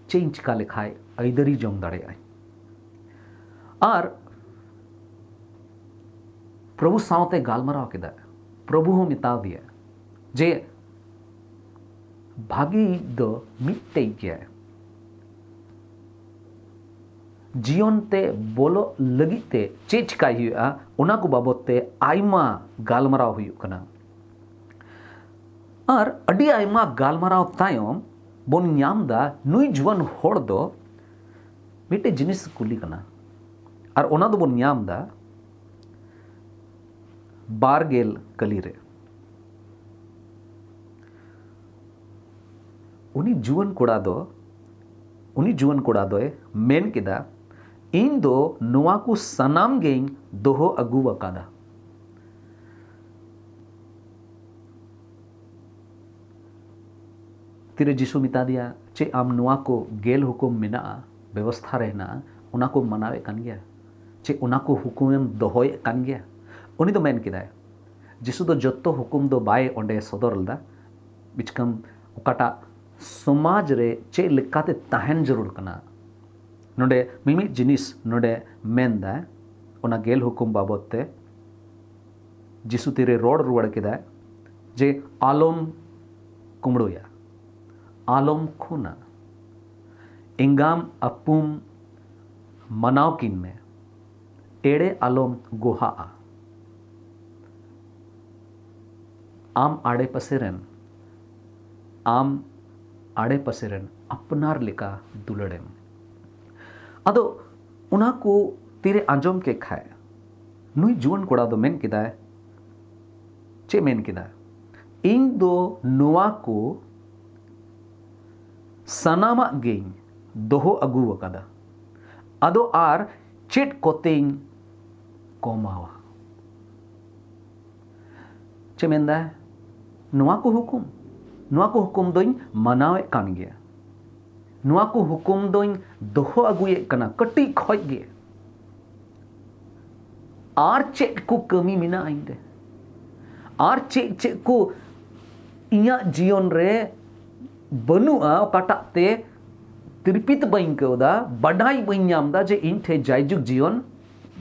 ᱪᱮᱫ ᱤᱧ ᱪᱤᱠᱟ ᱞᱮᱠᱷᱟᱡ ᱟᱹᱭᱫᱟᱹᱨᱤ ᱡᱚᱝ ᱫᱟᱲᱮᱭᱟᱜᱼᱟᱹᱧ?" ᱟᱨ ᱯᱨᱚᱵᱷᱩ ᱥᱟᱶᱛᱮ ᱜᱟᱞᱢᱟᱨᱟᱣ ᱠᱮᱫᱟ᱾ ᱯᱨᱚᱵᱷᱩ ᱦᱚᱸ ᱢᱮᱛᱟᱣ ᱫᱮᱭᱟ ᱡᱮ ᱵᱷᱟᱜᱤ ᱫᱚ ᱢᱤᱫᱴᱮᱡ ᱜᱮᱭᱟᱭ᱾ ᱡᱤᱭᱚᱱ ᱛᱮ ᱵᱚᱞᱚᱜ ᱞᱟᱹᱜᱤᱫ ᱛᱮ ᱪᱮᱫ ᱪᱤᱠᱟᱭ ᱦᱩᱭᱩᱜᱼᱟ, ᱚᱱᱟ ᱠᱚ ᱵᱟᱵᱚᱫ ᱛᱮ ᱟᱭᱢᱟ ᱜᱟᱞᱢᱟᱨᱟᱣ ᱦᱩᱭᱩᱜ ᱠᱟᱱᱟ᱾ ᱟᱨ ᱟᱹᱰᱤ ᱟᱭᱢᱟ ᱜᱟᱞᱢᱟᱨᱟᱣ ᱛᱟᱭᱚᱢ ᱵᱚᱱ ᱧᱟᱢ ᱫᱟ ᱱᱩᱭ ᱡᱩᱣᱟᱹᱱ ᱦᱚᱲ ᱫᱚ ᱢᱤᱫᱴᱮᱡ ᱡᱤᱱᱤᱥ ᱠᱩᱞᱤ ᱠᱟᱱᱟ, ᱟᱨ ᱚᱱᱟ ᱫᱚᱵᱚᱱ ᱧᱟᱢ ᱫᱟ ᱵᱟᱨ ᱜᱮᱞ ᱠᱟᱹᱞᱤ ᱨᱮ᱾ ᱩᱱᱤ ᱡᱩᱣᱟᱹᱱ ᱠᱚᱲᱟ ᱫᱚ, ᱩᱱᱤ ᱡᱩᱣᱟᱹᱱ ᱠᱚᱲᱟ ᱫᱚᱭ ᱢᱮᱱ ᱠᱮᱫᱟ, "ᱤᱧ ᱫᱚ ᱱᱚᱣᱟ ᱠᱚ ᱥᱟᱱᱟᱢ ᱜᱮᱧ ᱫᱚᱦᱚ ᱟᱹᱜᱩ ᱟᱠᱟᱫᱟ᱾" ᱛᱤᱨᱮ ᱡᱤᱥᱩ ᱢᱮᱛᱟ ᱫᱮᱭᱟ, "ᱪᱮᱫ ᱟᱢ ᱱᱚᱣᱟ ᱠᱚ ᱜᱮᱞ ᱦᱩᱠᱩᱢ ᱢᱮᱱᱟᱜᱼᱟ, ᱵᱮᱵᱚᱥᱛᱷᱟ ᱨᱮ ᱦᱮᱱᱟᱜᱼᱟ, ᱚᱱᱟ ᱠᱚᱢ ᱢᱟᱱᱟᱣᱮᱫ ᱠᱟᱱ ᱜᱮᱭᱟ? ᱪᱮᱫ ᱚᱱᱟ ᱠᱚ ᱦᱩᱠᱩᱢᱮᱢ ᱫᱚᱦᱚᱭᱮᱫ ᱠᱟᱱ ᱜᱮᱭᱟ?" ᱩᱱᱤ ᱫᱚ ᱢᱮᱱ ᱠᱮᱫᱟᱭ, ᱡᱤᱥᱩ ᱫᱚ ᱡᱚᱛᱚ ᱦᱩᱠᱩᱢ ᱫᱚ ᱵᱟᱭ ᱚᱸᱰᱮ ᱥᱚᱫᱚᱨ ᱞᱮᱫᱟ᱾ ᱵᱤᱪᱠᱟᱢ ᱚᱠᱟᱴᱟᱜ ᱥᱚᱢᱟᱡᱽ ᱨᱮ ᱪᱮᱫ ᱞᱮᱠᱟᱛᱮ ᱛᱟᱦᱮᱱ ᱡᱟᱹᱨᱩᱲ ᱠᱟᱱᱟ, ᱱᱚᱰᱮ ᱢᱤᱢᱤᱫ ᱡᱤᱱᱤᱥ ᱱᱚᱰᱮ ᱢᱮᱱᱫᱟᱭ, ᱚᱱᱟ ᱜᱮᱞ ᱦᱩᱠᱩᱢ ᱵᱟᱵᱚᱫ ᱛᱮ ᱡᱤᱥᱩ ᱛᱤᱨᱮ ᱨᱚᱲ ᱨᱩᱣᱟᱹᱲ ᱠᱮᱫᱟᱭ ᱡᱮ, "ᱟᱞᱚᱢ ᱠᱩᱢᱲᱩᱭᱟ, ᱟᱞᱚᱢ ᱠᱷᱩᱱᱟ, ᱮᱸᱜᱟᱢ ᱟᱹᱯᱩᱢ ᱢᱟᱱᱟᱣ ᱠᱤᱱ ᱢᱮ, ᱮᱲᱮ ᱟᱞᱚᱢ ᱜᱚᱦᱟᱜᱼᱟ, ᱟᱢ ᱟᱲᱮ ᱯᱟᱥᱮ ᱨᱮᱱ, ᱟᱢ ᱟᱲᱮ ᱯᱟᱥᱮ ᱨᱮᱱ ᱟᱯᱱᱟᱨ ᱞᱮᱠᱟ ᱫᱩᱞᱟᱹᱲᱮᱢ᱾" ᱟᱫᱚ ᱚᱱᱟ ᱠᱚ ᱛᱤᱨᱮ ᱟᱸᱡᱚᱢ ᱠᱮᱫ ᱠᱷᱟᱡ, ᱱᱩᱭ ᱡᱩᱣᱟᱹᱱ ᱠᱚᱲᱟ ᱫᱚ ᱢᱮᱱ ᱠᱮᱫᱟᱭ, ᱪᱮᱫ ᱢᱮᱱ ᱠᱮᱫᱟ? "ᱤᱧ ᱫᱚ ᱱᱚᱣᱟ ᱠᱚ ᱥᱟᱱᱟᱢᱟᱜ ᱜᱮᱧ ᱫᱚᱦᱚ ᱟᱹᱜᱩ ᱟᱠᱟᱫᱟ, ᱟᱫᱚ ᱟᱨ ᱪᱮᱫ ᱠᱚᱛᱮᱧ ᱠᱚᱢᱟᱣᱟ? ᱪᱮᱫ ᱢᱮᱱᱫᱟᱭ? ᱱᱚᱣᱟ ᱠᱚ ᱦᱩᱠᱩᱢ, ᱱᱚᱣᱟ ᱠᱚ ᱦᱩᱠᱩᱢ ᱫᱚᱧ ᱢᱟᱱᱟᱣᱮᱫ ᱠᱟᱱ ᱜᱮᱭᱟ, ᱱᱚᱣᱟ ᱠᱚ ᱦᱩᱠᱩᱢ ᱫᱚᱧ ᱫᱚᱦᱚ ᱟᱹᱜᱩᱭᱮᱫ ᱠᱟᱱᱟ ᱠᱟᱹᱴᱤᱡ ᱠᱷᱚᱡ ᱜᱮ᱾ ᱟᱨ ᱪᱮᱫ ᱠᱚ ᱠᱟᱹᱢᱤ ᱢᱮᱱᱟᱜᱼᱟ ᱤᱧ ᱨᱮ? ᱟᱨ ᱪᱮᱫ ᱪᱮᱫ ᱠᱚ ᱤᱧᱟᱹᱜ ᱡᱤᱭᱚᱱ ᱨᱮ ᱵᱟᱹᱱᱩᱜᱼᱟ, ᱚᱠᱟᱴᱟᱜ ᱛᱮ ᱛᱤᱨᱯᱤᱛ ᱵᱟᱹᱧ ᱟᱹᱭᱠᱟᱹᱣ ᱮᱫᱟ, ᱵᱟᱰᱟᱭ ᱵᱟᱹᱧ ᱧᱟᱢ ᱮᱫᱟ ᱡᱮ ᱤᱧ ᱴᱷᱮᱱ ᱡᱟᱭᱡᱩᱜᱽ ᱡᱤᱭᱚᱱ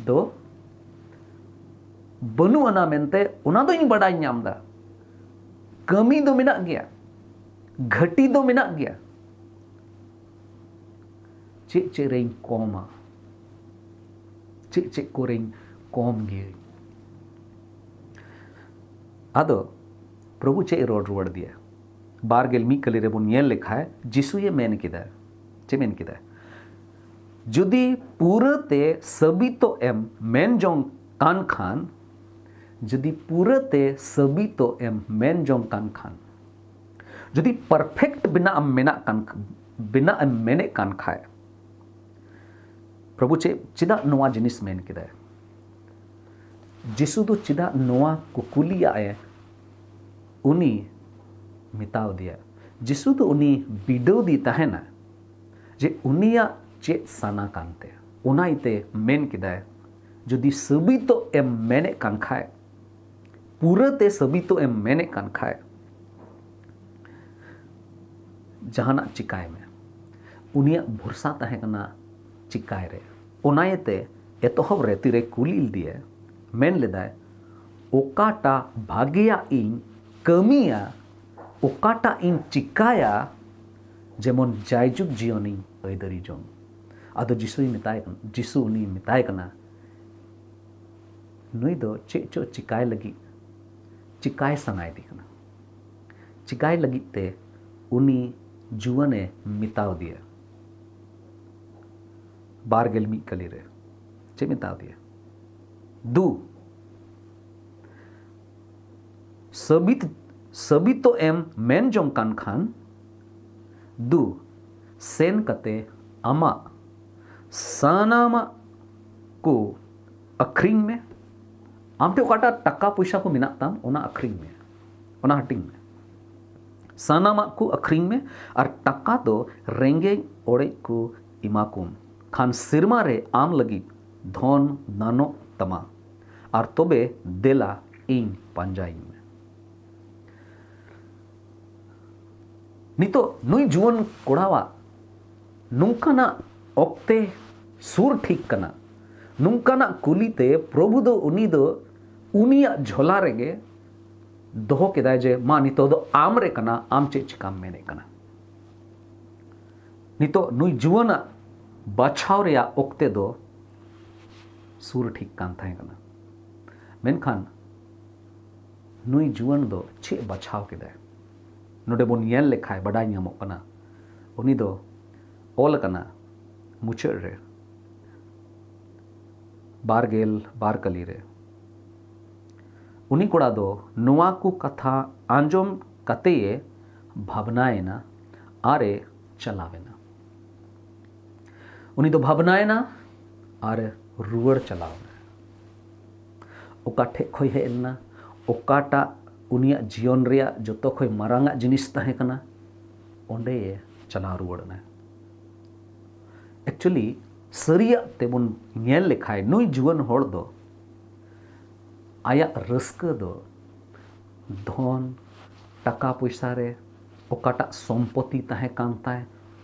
ᱫᱚ ᱵᱟᱹᱱᱩᱜ ᱟᱱᱟ ᱢᱮᱱᱛᱮ, ᱚᱱᱟ ᱫᱚᱧ ᱵᱟᱰᱟᱭ ᱧᱟᱢ ᱮᱫᱟ᱾ ᱠᱟᱹᱢᱤ ᱫᱚ ᱢᱮᱱᱟᱜ ᱜᱮᱭᱟ, ᱜᱷᱟᱹᱴᱤ ᱫᱚ ᱢᱮᱱᱟᱜ ᱜᱮᱭᱟ᱾ ᱪᱮᱫ ᱪᱮᱫ ᱨᱮᱧ ᱠᱚᱢᱟ? ᱪᱮᱫ ᱪᱮᱫ ᱠᱚᱨᱮᱧ ᱠᱚᱢ ᱜᱤᱭᱟᱹᱧ? ᱟᱫᱚ ᱯᱨᱚᱵᱷᱩ ᱪᱮᱫ ᱮ ᱨᱚᱲ ᱨᱩᱣᱟᱹᱲ ᱫᱮᱭᱟ? ᱵᱟᱨ ᱜᱮᱞ ᱢᱤᱫ ᱠᱟᱹᱞᱤ ᱨᱮᱵᱚᱱ ᱧᱮᱞ ᱞᱮᱠᱷᱟᱡ ᱡᱤᱥᱩᱭᱮ ᱢᱮᱱ ᱠᱮᱫᱟ, ᱪᱮᱫ ᱢᱮᱱ ᱠᱮᱫᱟ? ᱡᱩᱫᱤ ᱯᱩᱨᱟᱹᱛᱮ ᱥᱟᱹᱵᱤᱛᱚᱜ ᱮᱢ ᱢᱮᱱ ᱡᱚᱝ ᱠᱟᱱ ᱠᱷᱟᱱ, ᱡᱩᱫᱤ ᱯᱩᱨᱟᱹᱛᱮ ᱥᱟᱹᱵᱤᱛᱚᱜ ᱮᱢ ᱢᱮᱱ ᱡᱚᱝ ᱠᱟᱱ ᱠᱷᱟᱱ, ᱡᱩᱫᱤ ᱯᱟᱨᱯᱷᱮᱠᱴ ᱵᱮᱱᱟᱜ ᱮᱢ ᱢᱮᱱᱟᱜ ᱠᱟᱱ, ᱵᱮᱱᱟᱜ ᱮᱢ ᱢᱮᱱᱮᱫ ᱠᱟᱱ ᱠᱷᱟᱡ, ᱯᱨᱚᱵᱷᱩ ᱪᱮᱫ, ᱪᱮᱫᱟᱜ ᱱᱚᱣᱟ ᱡᱤᱱᱤᱥ ᱢᱮᱱ ᱠᱮᱫᱟᱭ? ᱡᱤᱥᱩ ᱫᱚ ᱪᱮᱫᱟᱜ ᱱᱚᱣᱟ ᱠᱩᱠᱞᱤᱭᱟᱜ ᱮ ᱩᱱᱤ ᱢᱮᱛᱟᱣ ᱫᱮᱭᱟ? ᱡᱤᱥᱩ ᱫᱚ ᱩᱱᱤ ᱵᱤᱰᱟᱹᱣ ᱫᱮ ᱛᱟᱦᱮᱱᱟ ᱡᱮ ᱩᱱᱤᱭᱟᱜ ᱪᱮᱫ ᱥᱟᱱᱟ ᱠᱟᱱ ᱛᱟᱭᱟ᱾ ᱚᱱᱟ ᱤᱭᱟᱹᱛᱮ ᱢᱮᱱ ᱠᱮᱫᱟᱭ, ᱡᱩᱫᱤ ᱥᱟᱹᱵᱤᱛᱚᱜ ᱮᱢ ᱢᱮᱱᱮᱫ ᱠᱟᱱ ᱠᱷᱟᱡ, ᱯᱩᱨᱟᱹᱛᱮ ᱥᱟᱹᱵᱤᱛᱚᱜ ᱮᱢ ᱢᱮᱱᱮᱫ ᱠᱟᱱ ᱠᱷᱟᱡ, ᱡᱟᱦᱟᱱᱟᱜ ᱪᱤᱠᱟᱭ ᱢᱮ᱾ ᱩᱱᱤᱭᱟᱜ ᱵᱷᱚᱨᱥᱟ ᱛᱟᱦᱮᱸ ᱠᱟᱱᱟ ᱪᱤᱠᱟᱭ ᱨᱮ᱾ ᱚᱱᱟ ᱤᱭᱟᱹᱛᱮ ᱮᱛᱚᱦᱚᱵ ᱨᱮ ᱛᱤᱨᱮ ᱠᱩᱞᱤ ᱞᱮᱫᱮᱭᱟ, ᱢᱮᱱ ᱞᱮᱫᱟᱭ, "ᱚᱠᱟᱴᱟᱜ ᱵᱷᱟᱜᱮᱭᱟᱜ ᱤᱧ ᱠᱟᱹᱢᱤᱭᱟ, ᱚᱠᱟᱴᱟᱜ ᱤᱧ ᱪᱤᱠᱟᱭᱟ, ᱡᱮᱢᱚᱱ ᱡᱟᱭᱡᱩᱜᱽ ᱡᱤᱭᱚᱱᱤᱧ ᱟᱹᱭᱫᱟᱹᱨᱤ ᱡᱚᱝ?" ᱟᱫᱚ ᱡᱤᱥᱩᱭ ᱢᱮᱛᱟᱭ ᱠᱟᱱᱟ, ᱡᱤᱥᱩ ᱩᱱᱤᱭ ᱢᱮᱛᱟᱭ ᱠᱟᱱᱟ, ᱱᱩᱭ ᱫᱚ ᱪᱮᱫ ᱪᱚ ᱪᱤᱠᱟᱭ ᱞᱟᱹᱜᱤᱫ, ᱪᱤᱠᱟᱭ ᱥᱟᱱᱟᱭᱮᱫᱮ ᱠᱟᱱᱟ᱾ ᱪᱤᱠᱟᱭ ᱞᱟᱹᱜᱤᱫ ᱛᱮ ᱩᱱᱤ ᱡᱩᱣᱟᱹᱱᱮ ᱢᱮᱛᱟᱣ ᱫᱮᱭᱟ᱾ ᱵᱟᱨ ᱜᱮᱞ ᱢᱤᱫ ᱠᱟᱹᱞᱤ ᱨᱮ ᱪᱮᱫ ᱢᱮᱛᱟᱣ ᱫᱮᱭᱟ? ᱫᱩ, ᱥᱟᱹᱵᱤᱛ, ᱥᱟᱹᱵᱤᱛᱚᱜ ᱮᱢ ᱢᱮᱱ ᱡᱚᱝ ᱠᱟᱱ ᱠᱷᱟᱱ, ᱫᱩ, ᱥᱮᱱ ᱠᱟᱛᱮ ᱟᱢᱟᱜ ᱥᱟᱱᱟᱢᱟᱜ ᱠᱚ ᱟᱹᱠᱷᱨᱤᱧ ᱢᱮ᱾ ᱟᱢ ᱴᱷᱮᱱ ᱚᱠᱟᱴᱟᱜ ᱴᱟᱠᱟ ᱯᱚᱭᱥᱟ ᱠᱚ ᱢᱮᱱᱟᱜ ᱛᱟᱢ, ᱚᱱᱟ ᱟᱹᱠᱷᱨᱤᱧ ᱢᱮ, ᱚᱱᱟ ᱦᱟᱹᱴᱤᱧ ᱢᱮ᱾ ᱥᱟᱱᱟᱢᱟᱜ ᱠᱚ ᱟᱹᱠᱷᱨᱤᱧ ᱢᱮ ᱟᱨ ᱴᱟᱠᱟ ᱫᱚ ᱨᱮᱸᱜᱮᱡ ᱚᱲᱮᱡ ᱠᱚ ᱮᱢᱟ ᱠᱚᱢ᱾ ᱠᱷᱟᱱ ᱥᱮᱨᱢᱟ ᱨᱮ ᱟᱢ ᱞᱟᱹᱜᱤᱫ ᱫᱷᱚᱱ ᱫᱟᱱᱚᱜ ᱛᱟᱢᱟ, ᱟᱨ ᱛᱚᱵᱮ ᱫᱮᱞᱟ ᱤᱧ ᱯᱟᱸᱡᱟᱭᱤᱧ ᱢᱮ᱾ ᱱᱤᱛᱚᱜ ᱱᱩᱭ ᱡᱩᱣᱟᱹᱱ ᱠᱚᱲᱟᱣᱟᱜ ᱱᱚᱝᱠᱟᱱᱟᱜ ᱚᱠᱛᱮ ᱥᱩᱨ ᱴᱷᱤᱠ ᱠᱟᱱᱟ, ᱱᱚᱝᱠᱟᱱᱟᱜ ᱠᱩᱞᱤᱛᱮ ᱯᱨᱚᱵᱷᱩ ᱫᱚ ᱩᱱᱤ ᱫᱚ ᱩᱱᱤᱭᱟᱜ ᱡᱷᱚᱞᱟ ᱨᱮᱜᱮ ᱫᱚᱦᱚ ᱠᱮᱫᱟᱭ ᱡᱮ, "ᱢᱟ, ᱱᱤᱛᱚᱜ ᱫᱚ ᱟᱢ ᱨᱮ ᱠᱟᱱᱟ, ᱟᱢ ᱪᱮᱫ ᱪᱤᱠᱟᱢ ᱢᱮᱱᱮᱫ ᱠᱟᱱᱟ?" ᱱᱤᱛᱚᱜ ᱱᱩᱭ ᱡᱩᱣᱟᱹᱱᱟᱜ ᱵᱟᱪᱷᱟᱣ ᱨᱮᱭᱟᱜ ᱚᱠᱛᱮ ᱫᱚ ᱥᱩᱨ ᱴᱷᱤᱠ ᱠᱟᱱ ᱛᱟᱦᱮᱸ ᱠᱟᱱᱟ, ᱢᱮᱱᱠᱷᱟᱱ ᱱᱩᱭ ᱡᱩᱣᱟᱹᱱ ᱫᱚ ᱪᱮᱫ ᱵᱟᱪᱷᱟᱣ ᱠᱮᱫᱟᱭ? ᱱᱚᱰᱮ ᱵᱚᱱ ᱧᱮᱞ ᱞᱮᱠᱷᱟᱡ ᱵᱟᱰᱟᱭ ᱧᱟᱢᱚᱜ ᱠᱟᱱᱟ, ᱩᱱᱤ ᱫᱚ ᱚᱞ ᱟᱠᱟᱱᱟ ᱢᱩᱪᱟᱹᱫ ᱨᱮ ᱵᱟᱨ ᱜᱮᱞ ᱵᱟᱨ ᱠᱟᱹᱞᱤ ᱨᱮ, ᱩᱱᱤ ᱠᱚᱲᱟ ᱫᱚ ᱱᱚᱣᱟ ᱠᱚ ᱠᱟᱛᱷᱟ ᱟᱸᱡᱚᱢ ᱠᱟᱛᱮᱭᱮ ᱵᱷᱟᱵᱽᱱᱟᱭᱮᱱᱟ ᱟᱨᱮ ᱪᱟᱞᱟᱣᱮᱱᱟ᱾ ᱩᱱᱤ ᱫᱚ ᱵᱷᱟᱵᱽᱱᱟᱭᱮᱱᱟ ᱟᱨ ᱨᱩᱣᱟᱹᱲ ᱪᱟᱞᱟᱣᱮᱱᱟ᱾ ᱚᱠᱟ ᱴᱷᱮᱡ ᱠᱷᱚᱡ ᱦᱮᱡ ᱞᱮᱱᱟ, ᱚᱠᱟᱴᱟᱜ ᱩᱱᱤᱭᱟᱜ ᱡᱤᱭᱚᱱ ᱨᱮᱭᱟᱜ ᱡᱚᱛᱚ ᱠᱷᱚᱡ ᱢᱟᱨᱟᱝ ᱟᱜ ᱡᱤᱱᱤᱥ ᱛᱟᱦᱮᱸ ᱠᱟᱱᱟ, ᱚᱸᱰᱮ ᱪᱟᱞᱟᱣ ᱨᱩᱣᱟᱹᱲ ᱮᱱᱟ᱾ Actually, ᱥᱟᱹᱨᱤᱭᱟᱜ ᱛᱮᱵᱚᱱ ᱧᱮᱞ ᱞᱮᱠᱷᱟᱡ, ᱱᱩᱭ ᱡᱩᱣᱟᱹᱱ ᱦᱚᱲ ᱫᱚ ᱟᱭᱟᱜ ᱨᱟᱹᱥᱠᱟᱹ ᱫᱚ ᱫᱷᱚᱱ, ᱴᱟᱠᱟ ᱯᱚᱭᱥᱟ ᱨᱮ, ᱚᱠᱟᱴᱟᱜ ᱥᱚᱢᱯᱚᱛᱤ ᱛᱟᱦᱮᱸ ᱠᱟᱱ ᱛᱟᱭ,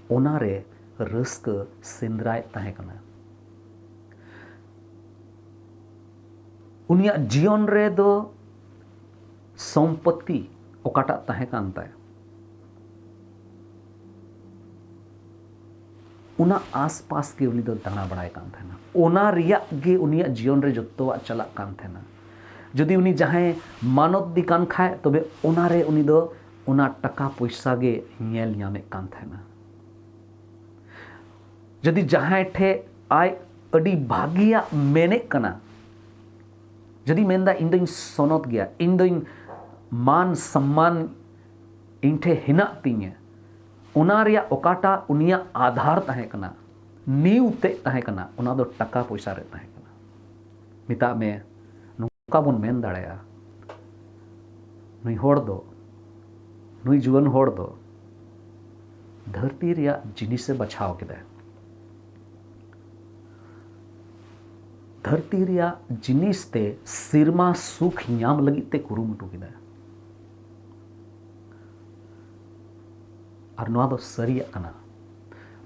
ᱚᱱᱟ ᱨᱮ ᱨᱟᱹᱥᱠᱟᱹ ᱥᱮᱸᱫᱽᱨᱟᱭᱮᱫ ᱛᱟᱦᱮᱸ ᱠᱟᱱᱟ᱾ ᱩᱱᱤᱭᱟᱜ ᱡᱤᱭᱚᱱ ᱨᱮ ᱫᱚ ᱥᱚᱢᱯᱚᱛᱤ ᱚᱠᱟᱴᱟᱜ ᱛᱟᱦᱮᱸ ᱠᱟᱱ ᱛᱟᱭ, ᱚᱱᱟ ᱟᱥᱯᱟᱥ ᱜᱮ ᱩᱱᱤ ᱫᱚ ᱫᱟᱬᱟ ᱵᱟᱲᱟᱭ ᱠᱟᱱ ᱛᱟᱦᱮᱱᱟ᱾ ᱚᱱᱟ ᱨᱮᱭᱟᱜ ᱜᱮ ᱩᱱᱤᱭᱟᱜ ᱡᱤᱭᱚᱱ ᱨᱮ ᱡᱚᱛᱚᱣᱟᱜ ᱪᱟᱞᱟᱜ ᱠᱟᱱ ᱛᱟᱦᱮᱱᱟ᱾ ᱡᱩᱫᱤ ᱩᱱᱤ ᱡᱟᱦᱟᱸᱭ ᱢᱟᱱᱚᱛ ᱫᱤ ᱠᱟᱱ ᱠᱷᱟᱡ, ᱛᱚᱵᱮ ᱚᱱᱟ ᱨᱮ ᱩᱱᱤ ᱫᱚ ᱚᱱᱟ ᱴᱟᱠᱟ ᱯᱚᱭᱥᱟ ᱜᱮ ᱧᱮᱞ ᱧᱟᱢᱮᱫ ᱠᱟᱱ ᱛᱟᱦᱮᱱᱟ᱾ ᱡᱩᱫᱤ ᱡᱟᱦᱟᱸᱭ ᱴᱷᱮᱡ ᱟᱡ ᱟᱹᱰᱤ ᱵᱷᱟᱹᱜᱤᱭᱟᱜ ᱢᱮᱱᱮᱫ ᱠᱟᱱᱟ, ᱡᱩᱫᱤ ᱢᱮᱱᱫᱟ, "ᱤᱧ ᱫᱚᱧ ᱥᱚᱱᱚᱛ ᱜᱮᱭᱟ, ᱤᱧ ᱫᱚᱧ ᱢᱟᱱ ᱥᱚᱢᱢᱟᱱ ᱤᱧ ᱴᱷᱮᱡ ᱦᱮᱱᱟᱜ ᱛᱤᱧᱟᱹ, ᱚᱱᱟ ᱨᱮᱭᱟᱜ ᱚᱠᱟᱴᱟᱜ ᱩᱱᱤᱭᱟᱜ ᱟᱫᱷᱟᱨ ᱛᱟᱦᱮᱸ ᱠᱟᱱᱟ, ᱱᱤᱭᱩ ᱛᱮᱫ ᱛᱟᱦᱮᱸ ᱠᱟᱱᱟ, ᱚᱱᱟ ᱫᱚ ᱴᱟᱠᱟ ᱯᱚᱭᱥᱟ ᱨᱮ ᱛᱟᱦᱮᱸ ᱠᱟᱱᱟ᱾ ᱢᱮᱛᱟᱜ ᱢᱮ, ᱱᱚᱝᱠᱟ ᱵᱚᱱ ᱢᱮᱱ ᱫᱟᱲᱮᱭᱟᱜᱼᱟ, ᱱᱩᱭ ᱦᱚᱲ ᱫᱚ, ᱱᱩᱭ ᱡᱩᱣᱟᱹᱱ ᱦᱚᱲ ᱫᱚ ᱫᱷᱟᱹᱨᱛᱤ ᱨᱮᱭᱟᱜ ᱡᱤᱱᱤᱥᱮ ᱵᱟᱪᱷᱟᱣ ᱠᱮᱫᱟ᱾ ᱫᱷᱟᱹᱨᱛᱤ ᱨᱮᱭᱟᱜ ᱡᱤᱱᱤᱥ ᱛᱮ ᱥᱮᱨᱢᱟ ᱥᱩᱠ ᱧᱟᱢ ᱞᱟᱹᱜᱤᱫ ᱛᱮ ᱠᱩᱨᱩᱢᱩᱴᱩ ᱠᱮᱫᱟ᱾ ᱟᱨ ᱱᱚᱣᱟ ᱫᱚ ᱥᱟᱹᱨᱤᱭᱟᱜ ᱠᱟᱱᱟ᱾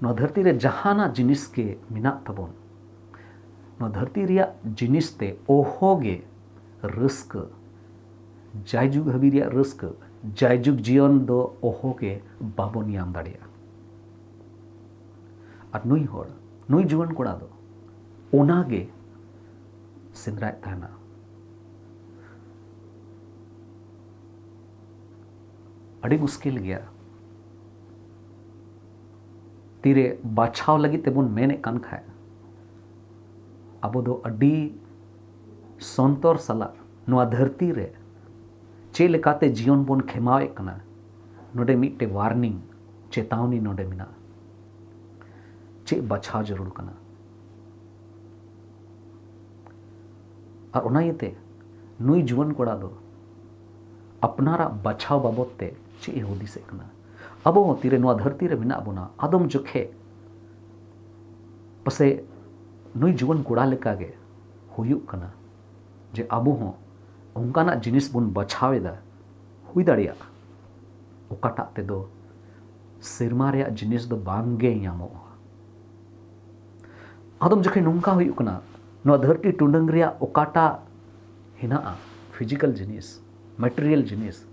ᱱᱚᱣᱟ ᱫᱷᱟᱹᱨᱛᱤ ᱨᱮ ᱡᱟᱦᱟᱱᱟᱜ ᱡᱤᱱᱤᱥ ᱜᱮ ᱢᱮᱱᱟᱜ ᱛᱟᱵᱚᱱ, ᱱᱚᱣᱟ ᱫᱷᱟᱹᱨᱛᱤ ᱨᱮᱭᱟᱜ ᱡᱤᱱᱤᱥ ᱛᱮ ᱚᱦᱚᱜᱮ ᱨᱟᱹᱥᱠᱟᱹ, ᱡᱟᱭᱡᱩᱜᱽ ᱦᱟᱹᱵᱤᱡ ᱨᱮᱭᱟᱜ ᱨᱟᱹᱥᱠᱟᱹ, ᱡᱟᱭᱡᱩᱜᱽ ᱡᱤᱭᱚᱱ ᱫᱚ ᱚᱦᱚᱜᱮ ᱵᱟᱵᱚᱱ ᱧᱟᱢ ᱫᱟᱲᱮᱭᱟᱜᱼᱟ᱾ ᱟᱨ ᱱᱩᱭ ᱦᱚᱲ, ᱱᱩᱭ ᱡᱩᱣᱟᱹᱱ ᱠᱚᱲᱟ ᱫᱚ ᱚᱱᱟᱜᱮ ᱥᱮᱸᱫᱽᱨᱟᱭᱮᱫ ᱛᱟᱦᱮᱱᱟ᱾ ᱟᱹᱰᱤ ᱢᱩᱥᱠᱤᱞ ᱜᱮᱭᱟ᱾ ᱛᱤᱨᱮ ᱵᱟᱪᱷᱟᱣ ᱞᱟᱹᱜᱤᱫ ᱛᱮᱵᱚᱱ ᱢᱮᱱᱮᱫ ᱠᱟᱱ ᱠᱷᱟᱡ, ᱟᱵᱚ ᱫᱚ ᱟᱹᱰᱤ ᱥᱚᱱᱛᱚᱨ ᱥᱟᱞᱟᱜ ᱱᱚᱣᱟ ᱫᱷᱟᱹᱨᱛᱤ ᱨᱮ ᱪᱮᱫ ᱞᱮᱠᱟᱛᱮ ᱡᱤᱭᱚᱱ ᱵᱚᱱ ᱠᱷᱮᱢᱟᱣᱮᱫ ᱠᱟᱱᱟ, ᱱᱚᱰᱮ ᱢᱤᱫᱴᱮᱱ ᱣᱟᱨᱱᱤᱝ, ᱪᱮᱛᱟᱣᱱᱤ ᱱᱚᱰᱮ ᱢᱮᱱᱟᱜᱼᱟ᱾ ᱪᱮᱫ ᱵᱟᱪᱷᱟᱣ ᱡᱟᱹᱨᱩᱲ ᱠᱟᱱᱟ? ᱟᱨ ᱚᱱᱟ ᱤᱭᱟᱹᱛᱮ ᱱᱩᱭ ᱡᱩᱣᱟᱹᱱ ᱠᱚᱲᱟ ᱫᱚ ᱟᱯᱱᱟᱨᱟᱜ ᱵᱟᱪᱷᱟᱣ ᱵᱟᱵᱚᱫ ᱛᱮ ᱪᱮᱫ ᱮ ᱦᱩᱫᱤᱥᱮᱫ ᱠᱟᱱᱟ? ᱟᱵᱚ ᱦᱚᱸ ᱛᱤᱨᱮ ᱱᱚᱣᱟ ᱫᱷᱟᱹᱨᱛᱤ ᱨᱮ ᱢᱮᱱᱟᱜ ᱵᱚᱱᱟ, ᱟᱫᱚᱢ ᱡᱚᱠᱷᱮᱡ ᱯᱟᱥᱮᱡ ᱱᱩᱭ ᱡᱩᱣᱟᱹᱱ ᱠᱚᱲᱟ ᱞᱮᱠᱟᱜᱮ ᱦᱩᱭᱩᱜ ᱠᱟᱱᱟ ᱡᱮ ᱟᱵᱚ ᱦᱚᱸ ᱚᱱᱠᱟᱱᱟᱜ ᱡᱤᱱᱤᱥ ᱵᱚᱱ ᱵᱟᱪᱷᱟᱣ ᱮᱫᱟ, ᱦᱩᱭ ᱫᱟᱲᱮᱭᱟᱜᱼᱟ ᱚᱠᱟᱴᱟᱜ ᱛᱮᱫᱚ ᱥᱮᱨᱢᱟ ᱨᱮᱭᱟᱜ ᱡᱤᱱᱤᱥ ᱫᱚ ᱵᱟᱝ ᱜᱮ ᱧᱟᱢᱚᱜᱼᱟ᱾ ᱟᱫᱚᱢ ᱡᱚᱠᱷᱮᱡ ᱱᱚᱝᱠᱟ ᱦᱩᱭᱩᱜ ᱠᱟᱱᱟ, ᱱᱚᱣᱟ ᱫᱷᱟᱹᱨᱛᱤ ᱴᱩᱰᱟᱹᱝ ᱨᱮᱭᱟᱜ ᱚᱠᱟᱴᱟᱜ ᱦᱮᱱᱟᱜᱼᱟ, ᱯᱷᱤᱡᱤᱠᱟᱞ ᱡᱤᱱᱤᱥ, ᱢᱮᱴᱮᱨᱤᱭᱟᱞ ᱡᱤᱱᱤᱥ,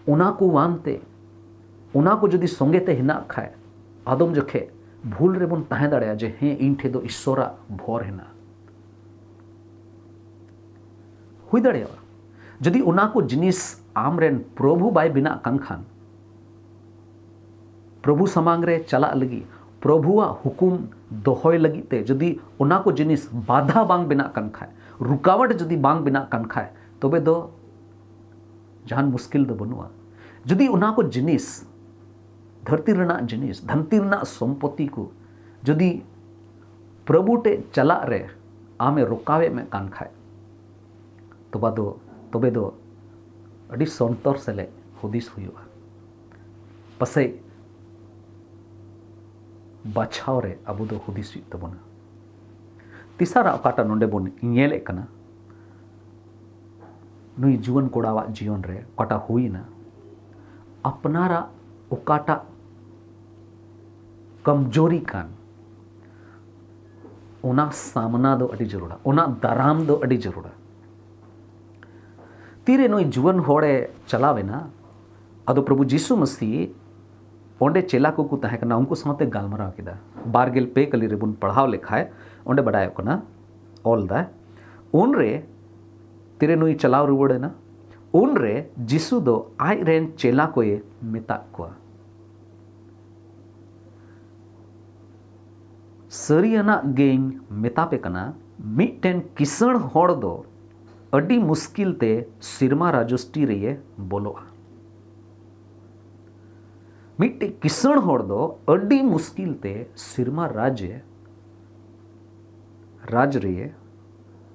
ᱚᱱᱟ ᱠᱚ ᱟᱱᱛᱮ, ᱚᱱᱟ ᱠᱚ ᱡᱩᱫᱤ ᱥᱚᱸᱜᱮ ᱛᱮ ᱦᱮᱱᱟᱜ ᱠᱷᱟᱡ, ᱟᱫᱚᱢ ᱡᱚᱠᱷᱮᱡ ᱵᱷᱩᱞ ᱨᱮᱵᱚᱱ ᱛᱟᱦᱮᱸ ᱫᱟᱲᱮᱭᱟᱜᱼᱟ ᱡᱮ ᱦᱮᱸ, ᱤᱧ ᱴᱷᱮᱡ ᱫᱚ ᱤᱥᱥᱚᱨᱟᱜ ᱵᱷᱚᱨ ᱦᱮᱱᱟᱜᱼᱟ᱾ ᱦᱩᱭ ᱫᱟᱲᱮᱭᱟᱜᱼᱟ, ᱡᱩᱫᱤ ᱚᱱᱟ ᱠᱚ ᱡᱤᱱᱤᱥ ᱟᱢᱨᱮᱱ ᱯᱨᱚᱵᱷᱩ ᱵᱟᱭ ᱵᱮᱱᱟᱜ ᱠᱟᱱ ᱠᱷᱟᱱ, ᱯᱨᱚᱵᱷᱩ ᱥᱟᱢᱟᱝ ᱨᱮ ᱪᱟᱞᱟᱜ ᱞᱟᱹᱜᱤᱫ, ᱯᱨᱚᱵᱷᱩᱣᱟᱜ ᱦᱩᱠᱩᱢ ᱫᱚᱦᱚᱭ ᱞᱟᱹᱜᱤᱫ ᱛᱮ ᱡᱩᱫᱤ ᱚᱱᱟ ᱠᱚ ᱡᱤᱱᱤᱥ ᱵᱟᱫᱷᱟ ᱵᱟᱝ ᱵᱮᱱᱟᱜ ᱠᱟᱱ ᱠᱷᱟᱡ, ᱨᱩᱠᱟᱣᱟᱴ ᱡᱩᱫᱤ ᱵᱟᱝ ᱵᱮᱱᱟᱜ ᱠᱟᱱ ᱠᱷᱟᱡ, ᱛᱚᱵᱮ ᱫᱚ ᱡᱟᱦᱟᱱ ᱢᱩᱥᱠᱤᱞ ᱫᱚ ᱵᱟᱹᱱᱩᱜᱼᱟ᱾ ᱡᱩᱫᱤ ᱚᱱᱟ ᱠᱚ ᱡᱤᱱᱤᱥ, ᱫᱷᱟᱹᱨᱛᱤ ᱨᱮᱱᱟᱜ ᱡᱤᱱᱤᱥ, ᱫᱷᱟᱹᱨᱛᱤ ᱨᱮᱱᱟᱜ ᱥᱚᱢᱯᱚᱛᱤ ᱠᱚ ᱡᱩᱫᱤ ᱯᱨᱚᱵᱷᱩ ᱴᱷᱮᱡ ᱪᱟᱞᱟᱜ ᱨᱮ ᱟᱢᱮ ᱨᱚᱠᱟᱣᱮᱫ ᱢᱮ ᱠᱟᱱ ᱠᱷᱟᱡ, ᱛᱚᱵᱟ ᱫᱚ ᱛᱚᱵᱮ ᱫᱚ ᱟᱹᱰᱤ ᱥᱚᱱᱛᱚᱨ ᱥᱮᱞᱮᱫ ᱦᱩᱫᱤᱥ ᱦᱩᱭᱩᱜᱼᱟ᱾ ᱯᱟᱥᱮᱡ ᱵᱟᱪᱷᱟᱣ ᱨᱮ ᱟᱵᱚ ᱫᱚ ᱦᱩᱫᱤᱥ ᱦᱩᱭᱩᱜ ᱛᱟᱵᱚᱱᱟ᱾ ᱛᱮᱥᱟᱨᱟᱜ ᱚᱠᱟᱴᱟᱜ ᱱᱚᱰᱮ ᱵᱚᱱ ᱧᱮᱞᱮᱫ ᱠᱟᱱᱟ, ᱱᱩᱭ ᱡᱩᱣᱟᱹᱱ ᱠᱚᱲᱟᱣᱟᱜ ᱡᱤᱭᱚᱱ ᱨᱮ ᱚᱠᱟᱴᱟᱜ ᱦᱩᱭᱱᱟ, ᱟᱯᱱᱟᱨᱟᱜ ᱚᱠᱟᱴᱟᱜ ᱠᱚᱢᱡᱳᱨᱤ ᱠᱟᱱ, ᱚᱱᱟ ᱥᱟᱢᱱᱟ ᱫᱚ ᱟᱹᱰᱤ ᱡᱟᱹᱨᱩᱲᱟ, ᱚᱱᱟ ᱫᱟᱨᱟᱢ ᱫᱚ ᱟᱹᱰᱤ ᱡᱟᱹᱨᱩᱲᱟ᱾ ᱛᱤᱨᱮ ᱱᱩᱭ ᱡᱩᱣᱟᱹᱱ ᱦᱚᱲᱮ ᱪᱟᱞᱟᱣ ᱮᱱᱟ, ᱟᱫᱚ ᱯᱨᱚᱵᱷᱩ ᱡᱤᱥᱩ ᱢᱟᱹᱥᱤ ᱚᱸᱰᱮ ᱪᱮᱞᱟ ᱠᱚᱠᱚ ᱛᱟᱦᱮᱸ ᱠᱟᱱᱟ, ᱩᱱᱠᱩ ᱥᱟᱶᱛᱮ ᱜᱟᱞᱢᱟᱨᱟᱣ ᱠᱮᱫᱟ᱾ ᱵᱟᱨ ᱜᱮᱞ ᱯᱮ ᱠᱟᱹᱞᱤ ᱨᱮᱵᱚᱱ ᱯᱟᱲᱦᱟᱣ ᱞᱮᱠᱷᱟᱡ ᱚᱸᱰᱮ ᱵᱟᱰᱟᱭᱚᱜ ᱠᱟᱱᱟ, ᱚᱞ ᱫᱟᱭ, ᱩᱱᱨᱮ ᱛᱤᱨᱮ ᱱᱩᱭ ᱪᱟᱞᱟᱣ ᱨᱩᱣᱟᱹᱲ ᱮᱱᱟ, ᱩᱱᱨᱮ ᱡᱤᱥᱩ ᱫᱚ ᱟᱡ ᱨᱮᱱ ᱪᱮᱞᱟ ᱠᱚᱭᱮ ᱢᱮᱛᱟᱫ ᱠᱚᱣᱟ, ᱥᱟᱹᱨᱤᱭᱟᱱᱟᱜ ᱜᱮᱧ ᱢᱮᱛᱟ ᱯᱮ ᱠᱟᱱᱟ, ᱢᱤᱫᱴᱮᱱ ᱠᱤᱥᱟᱹᱬ ᱦᱚᱲ ᱫᱚ ᱟᱹᱰᱤ ᱢᱩᱥᱠᱤᱞ ᱛᱮ ᱥᱮᱨᱢᱟ ᱨᱟᱡᱚᱥᱴᱤ ᱨᱮᱭᱮ ᱵᱚᱞᱚᱜᱼᱟ᱾ ᱢᱤᱫᱴᱮᱱ ᱠᱤᱥᱟᱹᱬ ᱦᱚᱲ ᱫᱚ ᱟᱹᱰᱤ ᱢᱩᱥᱠᱤᱞ ᱛᱮ ᱥᱮᱨᱢᱟ ᱨᱟᱡᱽ ᱮ, ᱨᱟᱡᱽ ᱨᱮᱭᱮ,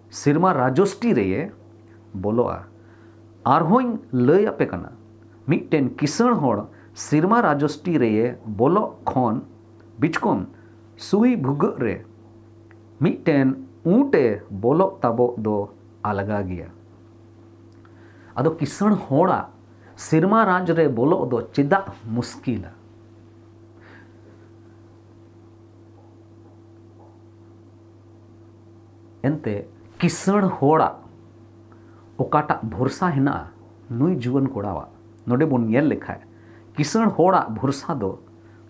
ᱥᱮᱨᱢᱟ ᱨᱟᱡᱚᱥᱴᱤ ᱨᱮᱭᱮ ᱵᱚᱞᱚᱜᱼᱟ᱾ ᱟᱨᱦᱚᱸᱧ ᱞᱟᱹᱭ ᱟᱯᱮ ᱠᱟᱱᱟ, ᱢᱤᱫᱴᱮᱱ ᱠᱤᱥᱟᱹᱬ ᱦᱚᱲ ᱥᱮᱨᱢᱟ ᱨᱟᱡᱚᱥᱴᱤ ᱨᱮᱭᱮ ᱵᱚᱞᱚᱜ ᱠᱷᱚᱱ ᱵᱤᱪᱠᱚᱢ ᱥᱩᱭ ᱵᱷᱩᱜᱟᱹᱜ ᱨᱮ ᱢᱤᱫᱴᱮᱱ ᱩᱸᱴ ᱮ ᱵᱚᱞᱚᱜ ᱛᱟᱵᱚᱜ ᱫᱚ ᱟᱞᱜᱟ ᱜᱮᱭᱟ᱾ ᱟᱫᱚ ᱠᱤᱥᱟᱹᱬ ᱦᱚᱲᱟᱜ ᱥᱮᱨᱢᱟ ᱨᱟᱡᱽ ᱨᱮ ᱵᱚᱞᱚᱜ ᱫᱚ ᱪᱮᱫᱟᱜ ᱢᱩᱥᱠᱤᱞᱟ? ᱮᱱᱛᱮ ᱠᱤᱥᱟᱹᱬ ᱦᱚᱲᱟᱜ ᱚᱠᱟᱴᱟᱜ ᱵᱷᱚᱨᱥᱟ ᱦᱮᱱᱟᱜᱼᱟ, ᱱᱩᱭ ᱡᱩᱣᱟᱹᱱ ᱠᱚᱲᱟᱣᱟᱜ ᱱᱚᱰᱮ ᱵᱚᱱ ᱧᱮᱞ ᱞᱮᱠᱷᱟᱡ, ᱠᱤᱥᱟᱹᱬ ᱦᱚᱲᱟᱜ ᱵᱷᱚᱨᱥᱟ ᱫᱚ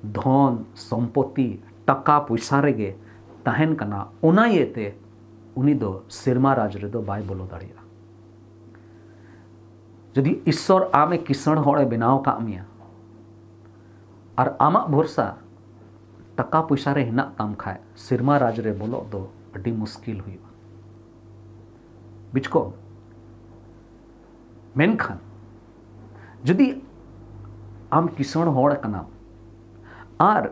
ᱫᱷᱚᱱ ᱥᱚᱢᱯᱚᱛᱤ, ᱴᱟᱠᱟ ᱯᱚᱭᱥᱟ ᱨᱮᱜᱮ ᱛᱟᱦᱮᱱ ᱠᱟᱱᱟ᱾ ᱚᱱᱟ ᱤᱭᱟᱹᱛᱮ ᱩᱱᱤ ᱫᱚ ᱥᱮᱨᱢᱟ ᱨᱟᱡᱽ ᱨᱮᱫᱚ ᱵᱟᱭ ᱵᱚᱞᱚ ᱫᱟᱲᱮᱭᱟᱜᱼᱟ᱾ ᱡᱩᱫᱤ ᱤᱥᱥᱚᱨ ᱟᱢᱮ ᱠᱤᱥᱟᱹᱬ ᱦᱚᱲᱮ ᱵᱮᱱᱟᱣ ᱟᱠᱟᱫ ᱢᱮᱭᱟ ᱟᱨ ᱟᱢᱟᱜ ᱵᱷᱚᱨᱥᱟ ᱴᱟᱠᱟ ᱯᱚᱭᱥᱟ ᱨᱮ ᱦᱮᱱᱟᱜ ᱛᱟᱢ ᱠᱷᱟᱡ, ᱥᱮᱨᱢᱟ ᱨᱟᱡᱽ ᱨᱮ ᱵᱚᱞᱚᱜ ᱫᱚ ᱟᱹᱰᱤ ᱢᱩᱥᱠᱤᱞ ᱦᱩᱭᱩᱜᱼᱟ᱾ ᱵᱩᱡᱽ ᱠᱚ? ᱢᱮᱱᱠᱷᱟᱱ ᱡᱩᱫᱤ ᱟᱢ ᱠᱤᱥᱟᱹᱬ ᱦᱚᱲ ᱠᱟᱱᱟᱢ ᱟᱨ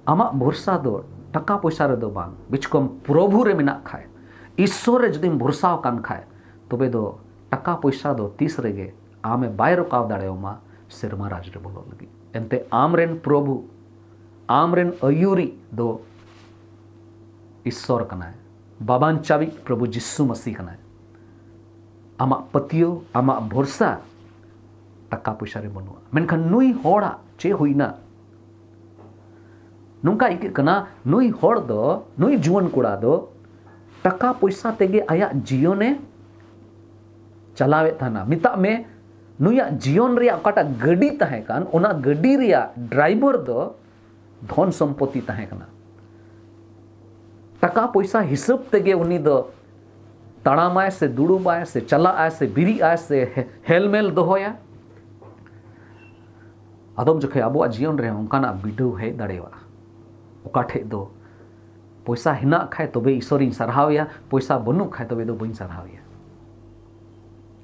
ᱟᱢᱟᱜ ᱵᱷᱚᱨᱥᱟ ᱫᱚ ᱴᱟᱠᱟ ᱯᱚᱭᱥᱟ ᱨᱮᱫᱚ ᱵᱟᱝ, ᱵᱤᱪᱠᱚᱢ ᱯᱨᱚᱵᱷᱩ ᱨᱮ ᱢᱮᱱᱟᱜ ᱠᱷᱟᱡ, ᱤᱥᱥᱚᱨ ᱨᱮ ᱡᱩᱫᱤᱢ ᱵᱷᱚᱨᱥᱟ ᱟᱠᱟᱱ ᱠᱷᱟᱡ, ᱛᱚᱵᱮ ᱫᱚ ᱴᱟᱠᱟ ᱯᱚᱭᱥᱟ ᱫᱚ ᱛᱤᱥ ᱨᱮᱜᱮ ᱟᱢᱮ ᱵᱟᱭ ᱨᱚᱠᱟᱣ ᱫᱟᱲᱮᱭᱟᱢᱟ ᱥᱮᱨᱢᱟ ᱨᱟᱡᱽ ᱨᱮ ᱵᱚᱞᱚᱜ ᱞᱟᱹᱜᱤᱫ᱾ ᱮᱱᱛᱮ ᱟᱢ ᱨᱮᱱ ᱯᱨᱚᱵᱷᱩ, ᱟᱢ ᱨᱮᱱ ᱟᱹᱭᱩᱨᱤᱡ ᱫᱚ ᱤᱥᱥᱚᱨ ᱠᱟᱱᱟᱭ, ᱵᱟᱵᱟᱱ ᱪᱟᱵᱤᱡ ᱯᱨᱚᱵᱷᱩ ᱡᱤᱥᱩ ᱢᱟᱹᱥᱤ ᱠᱟᱱᱟᱭ᱾ ᱟᱢᱟᱜ ᱯᱟᱹᱛᱭᱟᱹᱣ, ᱟᱢᱟᱜ ᱵᱷᱚᱨᱥᱟ ᱴᱟᱠᱟ ᱯᱚᱭᱥᱟ ᱨᱮ ᱵᱟᱹᱱᱩᱜᱼᱟ᱾ ᱢᱮᱱᱠᱷᱟᱱ ᱱᱩᱭ ᱦᱚᱲᱟᱜ ᱪᱮᱫ ᱦᱩᱭᱱᱟ? ᱱᱚᱝᱠᱟ ᱟᱹᱭᱠᱟᱹᱜ ᱠᱟᱱᱟ, ᱱᱩᱭ ᱦᱚᱲ ᱫᱚ, ᱱᱩᱭ ᱡᱩᱣᱟᱹᱱ ᱠᱚᱲᱟ ᱫᱚ ᱴᱟᱠᱟ ᱯᱚᱭᱥᱟ ᱛᱮᱜᱮ ᱟᱭᱟᱜ ᱡᱤᱭᱚᱱᱮ ᱪᱟᱞᱟᱣᱮᱫ ᱛᱟᱦᱮᱱᱟ᱾ ᱢᱮᱛᱟᱜ ᱢᱮ, ᱱᱩᱭᱟᱜ ᱡᱤᱭᱚᱱ ᱨᱮᱭᱟᱜ ᱚᱠᱟᱴᱟᱜ ᱜᱟᱹᱰᱤ ᱛᱟᱦᱮᱸ ᱠᱟᱱ, ᱚᱱᱟ ᱜᱟᱹᱰᱤ ᱨᱮᱭᱟᱜ ᱰᱨᱟᱭᱵᱷᱟᱨ ᱫᱚ ᱫᱷᱚᱱ ᱥᱚᱢᱯᱚᱛᱤ ᱛᱟᱦᱮᱸ ᱠᱟᱱᱟ᱾ ᱴᱟᱠᱟ ᱯᱚᱭᱥᱟ ᱦᱤᱥᱟᱹᱵ ᱛᱮᱜᱮ ᱩᱱᱤ ᱫᱚ ᱛᱟᱲᱟᱢᱟᱭ ᱥᱮ ᱫᱩᱲᱩᱵᱟᱭ ᱥᱮ ᱪᱟᱞᱟᱜᱼᱟᱭ ᱥᱮ ᱵᱤᱨᱤᱫ ᱟᱭ ᱥᱮ ᱦᱮ-, ᱦᱮᱞᱢᱮᱞ ᱫᱚᱦᱚᱭᱟ᱾ ᱟᱫᱚᱢ ᱡᱚᱠᱷᱮᱡ ᱟᱵᱚᱣᱟᱜ ᱡᱤᱭᱚᱱ ᱨᱮ ᱚᱱᱠᱟᱱᱟᱜ ᱵᱤᱰᱟᱹᱣ ᱦᱮᱡ ᱫᱟᱲᱮᱭᱟᱜᱼᱟ, ᱚᱠᱟ ᱴᱷᱮᱡ ᱫᱚ ᱯᱚᱭᱥᱟ ᱦᱮᱱᱟᱜ ᱠᱷᱟᱡ ᱛᱚᱵᱮ ᱤᱥᱚᱨᱤᱧ ᱥᱟᱨᱦᱟᱣᱮᱭᱟ, ᱯᱚᱭᱥᱟ ᱵᱟᱹᱱᱩᱜ ᱠᱷᱟᱡ ᱛᱚᱵᱮ ᱫᱚ ᱵᱟᱹᱧ ᱥᱟᱨᱦᱟᱣᱮᱭᱟ᱾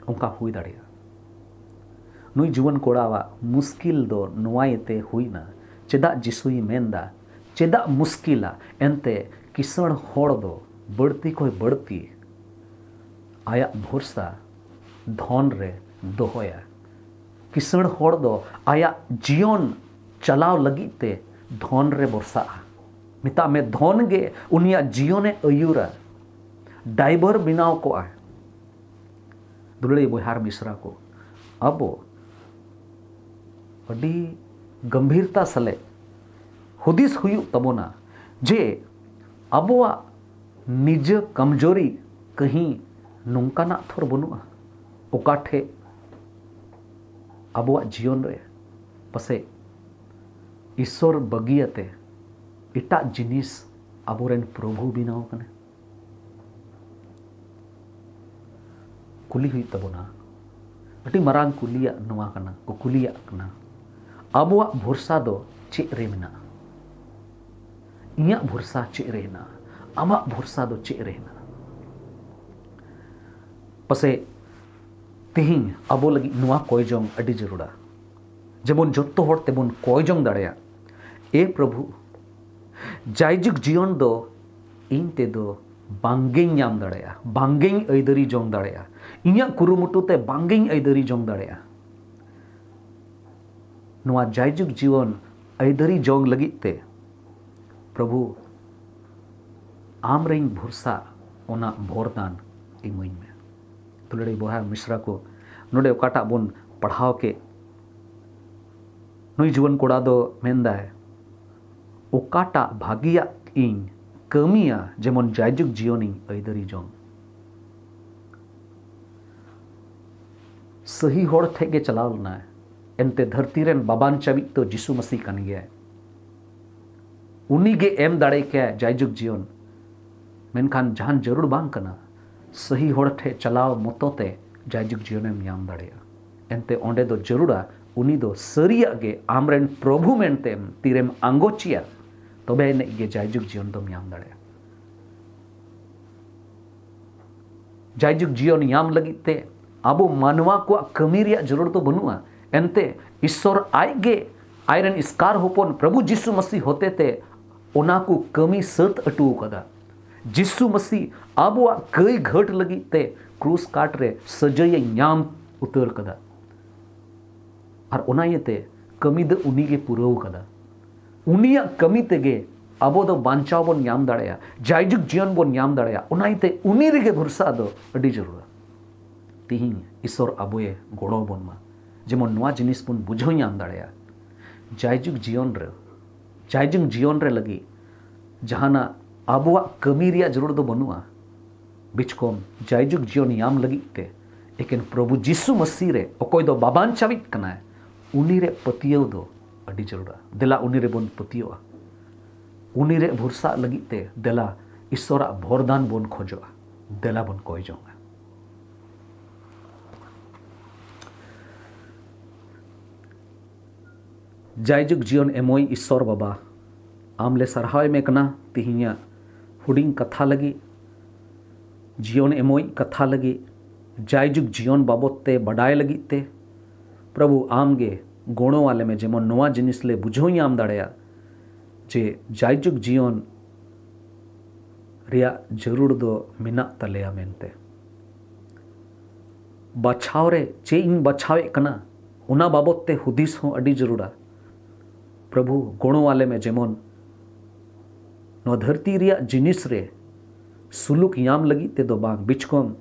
ᱚᱱᱠᱟ ᱦᱩᱭ ᱫᱟᱲᱮᱭᱟᱜᱼᱟ᱾ ᱱᱩᱭ ᱡᱩᱣᱟᱹᱱ ᱠᱚᱲᱟᱣᱟᱜ ᱢᱩᱥᱠᱤᱞ ᱫᱚ ᱱᱚᱣᱟ ᱤᱭᱟᱹᱛᱮ ᱦᱩᱭᱱᱟ, ᱪᱮᱫᱟᱜ ᱡᱤᱥᱩᱭ ᱢᱮᱱᱫᱟ, ᱪᱮᱫᱟᱜ ᱢᱩᱥᱠᱤᱞᱟ? ᱮᱱᱛᱮ ᱠᱤᱥᱟᱹᱬ ᱦᱚᱲ ᱫᱚ ᱵᱟᱹᱲᱛᱤ ᱠᱷᱚᱱ ᱵᱟᱹᱲᱛᱤ ᱟᱭᱟᱜ ᱵᱷᱚᱨᱥᱟ ᱫᱷᱚᱱ ᱨᱮ ᱫᱚᱦᱚᱭᱟ᱾ ᱠᱤᱥᱟᱹᱬ ᱦᱚᱲ ᱫᱚ ᱟᱭᱟᱜ ᱡᱤᱭᱚᱱ ᱪᱟᱞᱟᱣ ᱞᱟᱹᱜᱤᱫ ᱛᱮ ᱫᱷᱚᱱ ᱨᱮ ᱵᱷᱚᱨᱥᱟᱜᱼᱟ᱾ ᱢᱮᱛᱟᱜ ᱢᱮ, ᱫᱷᱚᱱ ᱜᱮ ᱩᱱᱤᱭᱟᱜ ᱡᱤᱭᱚᱱᱮ ᱟᱹᱭᱩᱨᱟ, ᱰᱟᱭᱵᱚᱨ ᱵᱮᱱᱟᱣ ᱠᱚᱜᱼᱟᱭ᱾ ᱫᱩᱞᱟᱹᱲᱤᱭᱟᱹ ᱵᱚᱭᱦᱟ ᱟᱨ ᱢᱤᱥᱨᱟ ᱠᱚ, ᱟᱵᱚ ᱟᱹᱰᱤ ᱜᱟᱢᱵᱷᱤᱨᱛᱟ ᱥᱟᱞᱮ ᱦᱩᱫᱤᱥ ᱦᱩᱭᱩᱜ ᱛᱟᱵᱚᱱᱟ ᱡᱮ ᱟᱵᱚᱣᱟᱜ ᱱᱤᱡᱮ ᱠᱟᱢᱡᱳᱨᱤ ᱠᱟᱹᱦᱤ ᱱᱚᱝᱠᱟᱱᱟᱜ ᱛᱷᱚᱨ ᱵᱟᱹᱱᱩᱜᱼᱟ, ᱚᱠᱟ ᱴᱷᱮᱡ ᱟᱵᱚᱣᱟᱜ ᱡᱤᱭᱚᱱ ᱨᱮ ᱯᱟᱥᱮᱡ ᱤᱥᱥᱚᱨ ᱵᱟᱹᱜᱤᱭᱟᱛᱮ ᱮᱴᱟᱜ ᱡᱤᱱᱤᱥ ᱟᱵᱚᱨᱮᱱ ᱯᱨᱚᱵᱷᱩ ᱵᱮᱱᱟᱣ ᱠᱟᱱᱟ᱾ ᱠᱩᱞᱤ ᱦᱩᱭᱩᱜ ᱛᱟᱵᱚᱱᱟ, ᱟᱹᱰᱤ ᱢᱟᱨᱟᱝ ᱠᱩᱞᱤᱭᱟᱜ ᱱᱚᱣᱟ ᱠᱟᱱᱟ, ᱠᱚ ᱠᱩᱞᱤᱭᱟᱜ ᱠᱟᱱᱟ, ᱟᱵᱚᱣᱟᱜ ᱵᱷᱚᱨᱥᱟ ᱫᱚ ᱪᱮᱫ ᱨᱮ ᱢᱮᱱᱟᱜᱼᱟ? ᱤᱧᱟᱹᱜ ᱵᱷᱚᱨᱥᱟ ᱪᱮᱫ ᱨᱮ ᱦᱮᱱᱟᱜᱼᱟ? ᱟᱢᱟᱜ ᱵᱷᱚᱨᱥᱟ ᱫᱚ ᱪᱮᱫ ᱨᱮ ᱦᱮᱱᱟᱜᱼᱟ? ᱯᱟᱥᱮᱡ ᱛᱮᱦᱮᱧ ᱟᱵᱚ ᱞᱟᱹᱜᱤᱫ ᱱᱚᱣᱟ ᱠᱚᱭ ᱡᱚᱝ ᱟᱹᱰᱤ ᱡᱟᱹᱨᱩᱲᱟ, ᱡᱮᱢᱚᱱ ᱡᱚᱛᱚ ᱦᱚᱲ ᱛᱮᱵᱚᱱ ᱠᱚᱭ ᱡᱚᱝ ᱫᱟᱲᱮᱭᱟᱜ, ᱮ ᱯᱨᱚᱵᱷᱩ, ᱡᱟᱭᱡᱩᱜᱽ ᱡᱤᱭᱚᱱ ᱫᱚ ᱤᱧ ᱛᱮᱫᱚ ᱵᱟᱝᱜᱤᱧ ᱧᱟᱢ ᱫᱟᱲᱮᱭᱟᱜᱼᱟ, ᱵᱟᱝᱜᱤᱧ ᱟᱹᱭᱫᱟᱹᱨᱤ ᱡᱚᱝ ᱫᱟᱲᱮᱭᱟᱜᱼᱟ, ᱤᱧᱟᱹᱜ ᱠᱩᱨᱩᱢᱩᱴᱩ ᱛᱮ ᱵᱟᱝᱜᱤᱧ ᱟᱹᱭᱫᱟᱹᱨᱤ ᱡᱚᱝ ᱫᱟᱲᱮᱭᱟᱜᱼᱟ᱾ ᱱᱚᱣᱟ ᱡᱟᱭᱡᱩᱜᱽ ᱡᱤᱭᱚᱱ ᱟᱹᱭᱫᱟᱹᱨᱤ ᱡᱚᱝ ᱞᱟᱹᱜᱤᱫ ᱛᱮ ᱯᱨᱚᱵᱷᱩ, ᱟᱢ ᱨᱮᱧ ᱵᱷᱚᱨᱥᱟ, ᱚᱱᱟ ᱵᱷᱚᱨᱫᱟᱱ ᱤᱢᱟᱹᱧ ᱢᱮ᱾ ᱫᱩᱞᱟᱹᱲᱤ ᱵᱚᱭᱦᱟ ᱢᱤᱥᱨᱟ ᱠᱚ, ᱱᱚᱰᱮ ᱚᱠᱟᱴᱟᱜ ᱵᱚᱱ ᱯᱟᱲᱦᱟᱣ ᱠᱮᱫ, ᱱᱩᱭ ᱡᱩᱣᱟᱹᱱ ᱠᱚᱲᱟ ᱫᱚ ᱢᱮᱱᱫᱟᱭ, ᱚᱠᱟᱴᱟᱜ ᱵᱷᱟᱹᱜᱤᱭᱟᱜ ᱤᱧ ᱠᱟᱹᱢᱤᱭᱟ, ᱡᱮᱢᱚᱱ ᱡᱟᱭᱡᱩᱜᱽ ᱡᱤᱭᱚᱱᱤᱧ ᱟᱹᱭᱫᱟᱹᱨᱤ ᱡᱚᱝ᱾ ᱥᱟᱹᱦᱤ ᱦᱚᱲ ᱴᱷᱮᱡ ᱜᱮ ᱪᱟᱞᱟᱣ ᱞᱮᱱᱟᱭ, ᱮᱱᱛᱮ ᱫᱷᱟᱹᱨᱛᱤ ᱨᱮᱱ ᱵᱟᱵᱟᱱ ᱪᱟᱵᱤᱡ ᱫᱚ ᱡᱤᱥᱩ ᱢᱟᱹᱥᱤ ᱠᱟᱱ ᱜᱮᱭᱟᱭ᱾ ᱩᱱᱤ ᱜᱮ ᱮᱢ ᱫᱟᱲᱮ ᱠᱮᱭᱟ ᱡᱟᱭᱡᱩᱜᱽ ᱡᱤᱭᱚᱱ, ᱢᱮᱱᱠᱷᱟᱱ ᱡᱟᱦᱟᱱ ᱡᱟᱹᱨᱩᱲ ᱵᱟᱝ ᱠᱟᱱᱟ᱾ ᱥᱟᱹᱦᱤ ᱦᱚᱲ ᱴᱷᱮᱡ ᱪᱟᱞᱟᱣ ᱢᱚᱛᱚ ᱛᱮ ᱡᱟᱭᱡᱩᱜᱽ ᱡᱤᱭᱚᱱᱮᱢ ᱧᱟᱢ ᱫᱟᱲᱮᱭᱟᱜᱼᱟ᱾ ᱮᱱᱛᱮ ᱚᱸᱰᱮ ᱫᱚ ᱡᱟᱹᱨᱩᱲᱟ ᱩᱱᱤ ᱫᱚ ᱥᱟᱹᱨᱤᱭᱟᱜ ᱜᱮ ᱟᱢᱨᱮᱱ ᱯᱨᱚᱵᱷᱩ ᱢᱮᱱᱛᱮᱢ ᱛᱤᱨᱮᱢ ᱟᱸᱜᱚᱪᱮᱭᱟ, ᱛᱚᱵᱮ ᱟᱹᱱᱤᱡ ᱜᱮ ᱡᱟᱭᱡᱩᱜᱽ ᱡᱤᱭᱚᱱ ᱫᱚᱢ ᱧᱟᱢ ᱫᱟᱲᱮᱭᱟᱜᱼᱟ᱾ ᱡᱟᱭᱡᱩᱜᱽ ᱡᱤᱭᱚᱱ ᱧᱟᱢ ᱞᱟᱹᱜᱤᱫ ᱛᱮ ᱟᱵᱚ ᱢᱟᱱᱣᱟ ᱠᱚᱣᱟᱜ ᱠᱟᱹᱢᱤ ᱨᱮᱭᱟᱜ ᱡᱟᱹᱨᱩᱲ ᱫᱚ ᱵᱟᱹᱱᱩᱜᱼᱟ᱾ ᱮᱱᱛᱮ ᱤᱥᱥᱚᱨ ᱟᱡ ᱜᱮ ᱟᱡᱨᱮᱱ ᱮᱥᱠᱟᱨ ᱦᱚᱯᱚᱱ ᱯᱨᱚᱵᱷᱩ ᱡᱤᱥᱩ ᱢᱟᱹᱥᱤ ᱦᱚᱛᱮ ᱛᱮ ᱚᱱᱟ ᱠᱚ ᱠᱟᱹᱢᱤ ᱥᱟᱹᱛ ᱦᱚᱴᱚ ᱟᱠᱟᱫᱟ᱾ ᱡᱤᱥᱩ ᱢᱟᱹᱥᱤ ᱟᱵᱚᱣᱟᱜ ᱠᱟᱹᱭ ᱜᱷᱟᱹᱴ ᱞᱟᱹᱜᱤᱫ ᱛᱮ ᱠᱨᱩᱥ ᱠᱟᱴ ᱨᱮ ᱥᱟᱹᱡᱟᱹᱭᱮ ᱧᱟᱢ ᱩᱛᱟᱹᱨ ᱠᱟᱫᱟ᱾ ᱟᱨ ᱚᱱᱟ ᱤᱭᱟᱹᱛᱮ ᱠᱟᱹᱢᱤ ᱫᱚ ᱩᱱᱤ ᱜᱮ ᱯᱩᱨᱟᱹᱣ ᱠᱟᱫᱟ᱾ ᱩᱱᱤᱭᱟᱜ ᱠᱟᱹᱢᱤ ᱛᱮᱜᱮ ᱟᱵᱚ ᱫᱚ ᱵᱟᱧᱪᱟᱣ ᱵᱚᱱ ᱧᱟᱢ ᱫᱟᱲᱮᱭᱟᱜᱼᱟ, ᱡᱟᱭᱡᱩᱜᱽ ᱡᱤᱭᱚᱱ ᱵᱚᱱ ᱧᱟᱢ ᱫᱟᱲᱮᱭᱟᱜᱼᱟ᱾ ᱚᱱᱟ ᱤᱭᱟᱹᱛᱮ ᱩᱱᱤ ᱨᱮᱜᱮ ᱵᱷᱚᱨᱥᱟ ᱫᱚ ᱟᱹᱰᱤ ᱡᱟᱹᱨᱩᱲᱟ᱾ ᱛᱤᱦᱤᱧ ᱤᱥᱚᱨ ᱟᱵᱚᱭᱮ ᱜᱚᱲᱚ ᱟᱵᱚᱱ ᱢᱟ, ᱡᱮᱢᱚᱱ ᱱᱚᱣᱟ ᱡᱤᱱᱤᱥ ᱵᱚᱱ ᱵᱩᱡᱷᱟᱹᱣ ᱧᱟᱢ ᱫᱟᱲᱮᱭᱟᱜᱼᱟ᱾ ᱡᱟᱭᱡᱩᱜᱽ ᱡᱤᱭᱚᱱ ᱨᱮ, ᱡᱟᱭᱡᱩᱜᱽ ᱡᱤᱭᱚᱱ ᱨᱮ ᱞᱟᱹᱜᱤᱫ ᱡᱟᱦᱟᱱᱟᱜ ᱟᱵᱚᱣᱟᱜ ᱠᱟᱹᱢᱤ ᱨᱮᱭᱟᱜ ᱡᱟᱹᱨᱩᱲ ᱫᱚ ᱵᱟᱹᱱᱩᱜᱼᱟ᱾ ᱵᱤᱪᱠᱚᱢ ᱡᱟᱭᱡᱩᱜᱽ ᱡᱤᱭᱚᱱ ᱧᱟᱢ ᱞᱟᱹᱜᱤᱫ ᱛᱮ ᱮᱠᱮᱱ ᱯᱨᱚᱵᱷᱩ ᱡᱤᱥᱩ ᱢᱟᱹᱥᱤ ᱨᱮ, ᱚᱠᱚᱭ ᱫᱚ ᱵᱟᱵᱟᱱ ᱪᱟᱵᱤᱡ ᱠᱟᱱᱟᱭ, ᱩᱱᱤ ᱨᱮ ᱯᱟᱹᱛᱭᱟᱹᱣ ᱫᱚ ᱟᱹᱰᱤ ᱡᱟᱹᱨᱩᱲᱟ᱾ ᱫᱮᱞᱟ ᱩᱱᱤ ᱨᱮᱵᱚᱱ ᱯᱟᱹᱛᱭᱟᱹᱣᱟ, ᱩᱱᱤ ᱨᱮ ᱵᱷᱚᱨᱥᱟᱜ ᱞᱟᱹᱜᱤᱫ ᱛᱮ ᱫᱮᱞᱟ ᱤᱥᱚᱨᱟᱜ ᱵᱷᱚᱨᱫᱟᱱ ᱵᱚᱱ ᱠᱷᱚᱡᱚᱜᱼᱟ, ᱫᱮᱞᱟ ᱵᱚᱱ ᱠᱚᱭ ᱡᱚᱝᱟ᱾ ᱡᱟᱭᱡᱩᱜᱽ ᱡᱤᱭᱚᱱ ᱮᱢᱚᱭ ᱤᱥᱚᱨ ᱵᱟᱵᱟ, ᱟᱢ ᱞᱮ ᱥᱟᱨᱦᱟᱣ ᱮᱢᱮ ᱠᱟᱱᱟ ᱛᱤᱦᱤᱧᱟᱜ ᱦᱩᱰᱤᱧ ᱠᱟᱛᱷᱟ ᱞᱟᱹᱜᱤᱫ, ᱡᱤᱭᱚᱱ ᱮᱢᱚᱭ ᱠᱟᱛᱷᱟ ᱞᱟᱹᱜᱤᱫ᱾ ᱡᱟᱭᱡᱩᱜᱽ ᱡᱤᱭᱚᱱ ᱵᱟᱵᱚᱫ ᱛᱮ ᱵᱟᱰᱟᱭ ᱞᱟᱹᱜᱤᱫ ᱛᱮ, ᱯᱨᱚᱵᱷᱩ, ᱟᱢ ᱜᱮ ᱜᱚᱲᱚ ᱟᱞᱮ ᱢᱮ, ᱡᱮᱢᱚᱱ ᱱᱚᱣᱟ ᱡᱤᱱᱤᱥ ᱞᱮ ᱵᱩᱡᱷᱟᱹᱣ ᱧᱟᱢ ᱫᱟᱲᱮᱭᱟᱜ ᱡᱮ ᱡᱟᱭᱡᱩᱜᱽ ᱡᱤᱭᱚᱱ ᱨᱮᱭᱟᱜ ᱡᱟᱹᱨᱩᱲ ᱫᱚ ᱢᱮᱱᱟᱜ ᱛᱟᱞᱮᱭᱟ ᱢᱮᱱᱛᱮ᱾ ᱵᱟᱪᱷᱟᱣ ᱨᱮ ᱪᱮᱫ ᱤᱧ ᱵᱟᱪᱷᱟᱣᱮᱫ ᱠᱟᱱᱟ, ᱚᱱᱟ ᱵᱟᱵᱚᱫ ᱛᱮ ᱦᱩᱫᱤᱥ ᱦᱚᱸ ᱟᱹᱰᱤ ᱡᱟᱹᱨᱩᱲᱟ᱾ ᱯᱨᱚᱵᱷᱩ, ᱜᱚᱲᱚ ᱟᱞᱮ ᱢᱮ, ᱡᱮᱢᱚᱱ ᱱᱚᱣᱟ ᱫᱷᱟᱹᱨᱛᱤ ᱨᱮᱭᱟᱜ ᱡᱤᱱᱤᱥ ᱨᱮ ᱥᱩᱞᱩᱠ ᱧᱟᱢ ᱞᱟᱹᱜᱤᱫ ᱛᱮᱫᱚ ᱵᱟᱝ, ᱵᱤᱪᱠᱚᱢ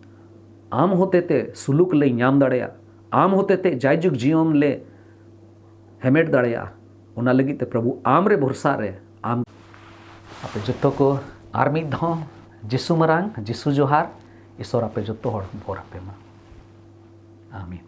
ᱟᱢ ᱦᱚᱛᱮᱛᱮ ᱥᱩᱞᱩᱠ ᱞᱮ ᱧᱟᱢ ᱫᱟᱲᱮᱭᱟᱜ, ᱟᱢ ᱦᱚᱛᱮᱛᱮ ᱡᱟᱭᱡᱩᱜᱽ ᱡᱤᱭᱚᱱ ᱞᱮ ᱦᱟᱢᱮᱴ ᱫᱟᱲᱮᱭᱟᱜᱼᱟ᱾ ᱚᱱᱟ ᱞᱟᱹᱜᱤᱫ ᱛᱮ ᱯᱨᱚᱵᱷᱩ, ᱟᱢ ᱨᱮ ᱵᱷᱚᱨᱥᱟ ᱨᱮ ᱟᱢ᱾ ᱟᱯᱮ ᱡᱚᱛᱚ ᱠᱚ ᱟᱨ ᱢᱤᱫ ᱫᱷᱟᱣ ᱡᱤᱥᱩ ᱢᱟᱨᱟᱝ, ᱡᱤᱥᱩ ᱡᱚᱦᱟᱨ, ᱤᱥᱚᱨ ᱟᱯᱮ ᱡᱚᱛᱚ ᱦᱚᱲ ᱵᱚᱨ ᱟᱯᱮ ᱢᱟ᱾ ᱟᱢᱤᱱ᱾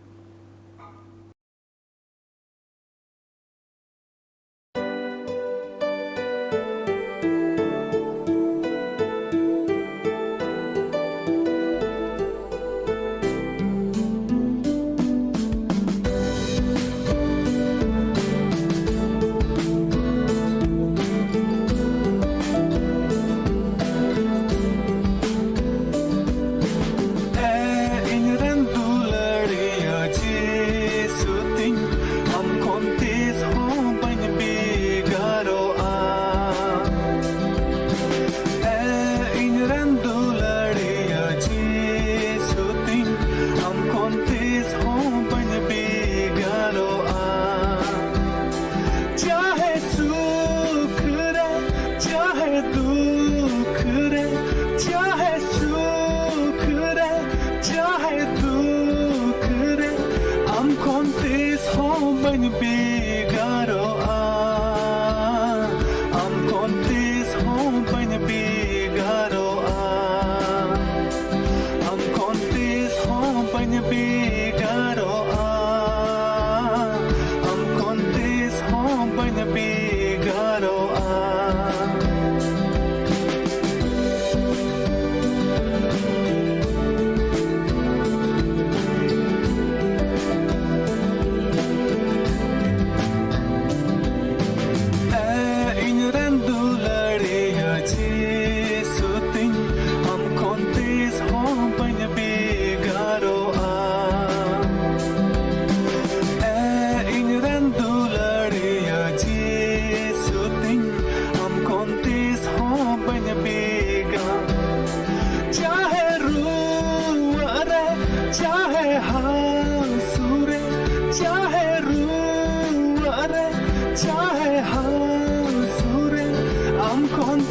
ᱮ ᱤᱧ ᱨᱮᱱ ᱫᱩᱞᱟᱹᱲᱤᱭᱟᱹ ᱡᱤᱥᱩ ᱛᱤᱧ, ᱟᱢ ᱠᱷᱚᱱ ᱛᱤᱥ ᱦᱚᱸ ᱵᱟᱹᱧ ᱵᱷᱮᱜᱟᱨᱚᱜᱼᱟ᱾ ᱮ ᱤᱧ ᱨᱮᱱ ᱫᱩᱞᱟᱹᱲᱤᱭᱟᱹ ᱡᱤᱥᱩ ᱛᱤᱧ, ᱟᱢ ᱠᱷᱚᱱ ᱛᱤᱥ ᱦᱚᱸ ᱵᱟᱹᱧ ᱵᱷᱮᱜᱟᱨᱚᱜᱼᱟ᱾ ᱪᱟᱦᱮ ᱥᱩᱠ ᱨᱮ, ᱪᱟᱦᱮ ᱫᱩᱠ ᱨᱮ, ᱪᱟᱦᱮ ᱥᱩᱠ ᱨᱮ, ᱪᱟᱦᱮ ᱫᱩᱠ ᱨᱮ, ᱟᱢ ᱠᱷᱚᱱ ᱛᱤᱥ ᱦᱚᱸ ᱵᱟᱹᱧ ᱵᱷᱮᱜᱟᱨᱚᱜᱼᱟ᱾ ᱟᱢ ᱠᱷᱚᱱ ᱛᱤᱥ ᱦᱚᱸ ᱵᱟᱹᱧ ᱵᱷᱮᱜᱟᱨᱚᱜᱼᱟ᱾ ᱟᱢ ᱠᱷᱚᱱ ᱛᱤᱥ ᱦᱚᱸ ᱵᱟᱹᱧ ᱵᱷᱮᱜᱟᱨᱚᱜᱼᱟ᱾ ᱟᱢ ᱠᱷᱚᱱ ᱛᱤᱥ ᱦᱚᱸ ᱵᱟᱹᱧ ᱵᱷᱮᱜᱟᱨᱚᱜᱼᱟ᱾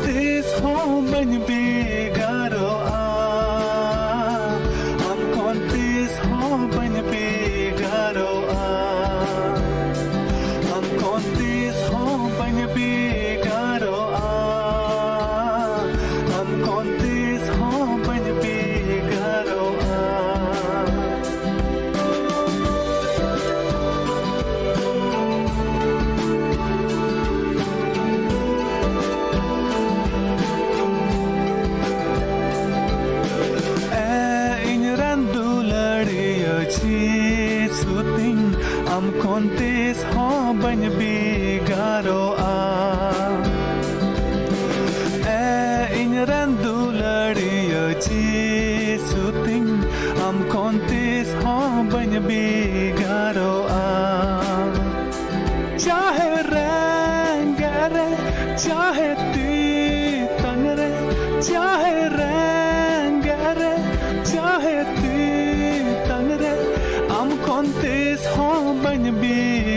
ᱛᱤᱥ ᱦᱚᱸ ᱵᱟᱹᱧ ᱵᱷᱮᱜᱟᱨᱚᱜᱼᱟ, ᱟᱢ ᱠᱷᱚᱱ ᱛᱤᱥ ᱦᱚᱸ ᱵᱟᱹᱧ ᱵᱷᱮᱜᱟᱨᱚᱜᱼᱟ, ᱟᱢ ᱠᱷᱚᱱ ᱛᱤᱥ ᱦᱚᱸ ᱵᱟᱹᱧ ᱵᱷᱮᱜᱟᱨᱚᱜᱼᱟ, ᱟᱢ ᱠᱷᱚᱱ ᱛᱤᱥ ᱦᱚᱸ ᱵᱟᱹᱧ ᱵᱷᱮᱜᱟᱨᱚᱜᱼᱟ᱾ ᱮ ᱤᱧ ᱨᱮᱱ ᱫᱩᱞᱟᱹᱲᱤᱭᱟᱹ ᱡᱤᱥᱩ ᱛᱤᱧ, ᱟᱢ ᱠᱷᱚᱱ ᱛᱤᱥ ᱦᱚᱸ ᱵᱟᱹᱧ ᱵᱷᱮᱜᱟᱨᱚᱜᱼᱟ᱾ ᱮ ᱤᱧ ᱨᱮᱱ ᱫᱩᱞᱟᱹᱲᱤᱭᱟᱹ ᱡᱤᱥᱩ ᱛᱤᱧ, ᱟᱢ ᱠᱷᱚᱱ ᱛᱤᱥ ᱦᱚᱸ ᱵᱟᱹᱧ ᱵᱷᱮᱜᱟᱨᱚᱜᱼᱟ᱾ ᱪᱟᱦᱮ ᱨᱮᱸᱜᱮᱡ ᱨᱮ, ᱪᱟᱦᱮ ᱛᱮᱛᱟᱝ ᱨᱮ, ᱪᱟᱦᱮ ᱨᱮᱸᱜᱮᱡ ᱨᱮ, ᱪᱟᱦᱮ ᱛᱮᱛᱟᱝ ᱨᱮ, ᱟᱢ ᱠᱷᱚᱱ ᱛᱤᱥ ᱦᱚᱸ ᱵᱟᱹᱧ ᱵᱤ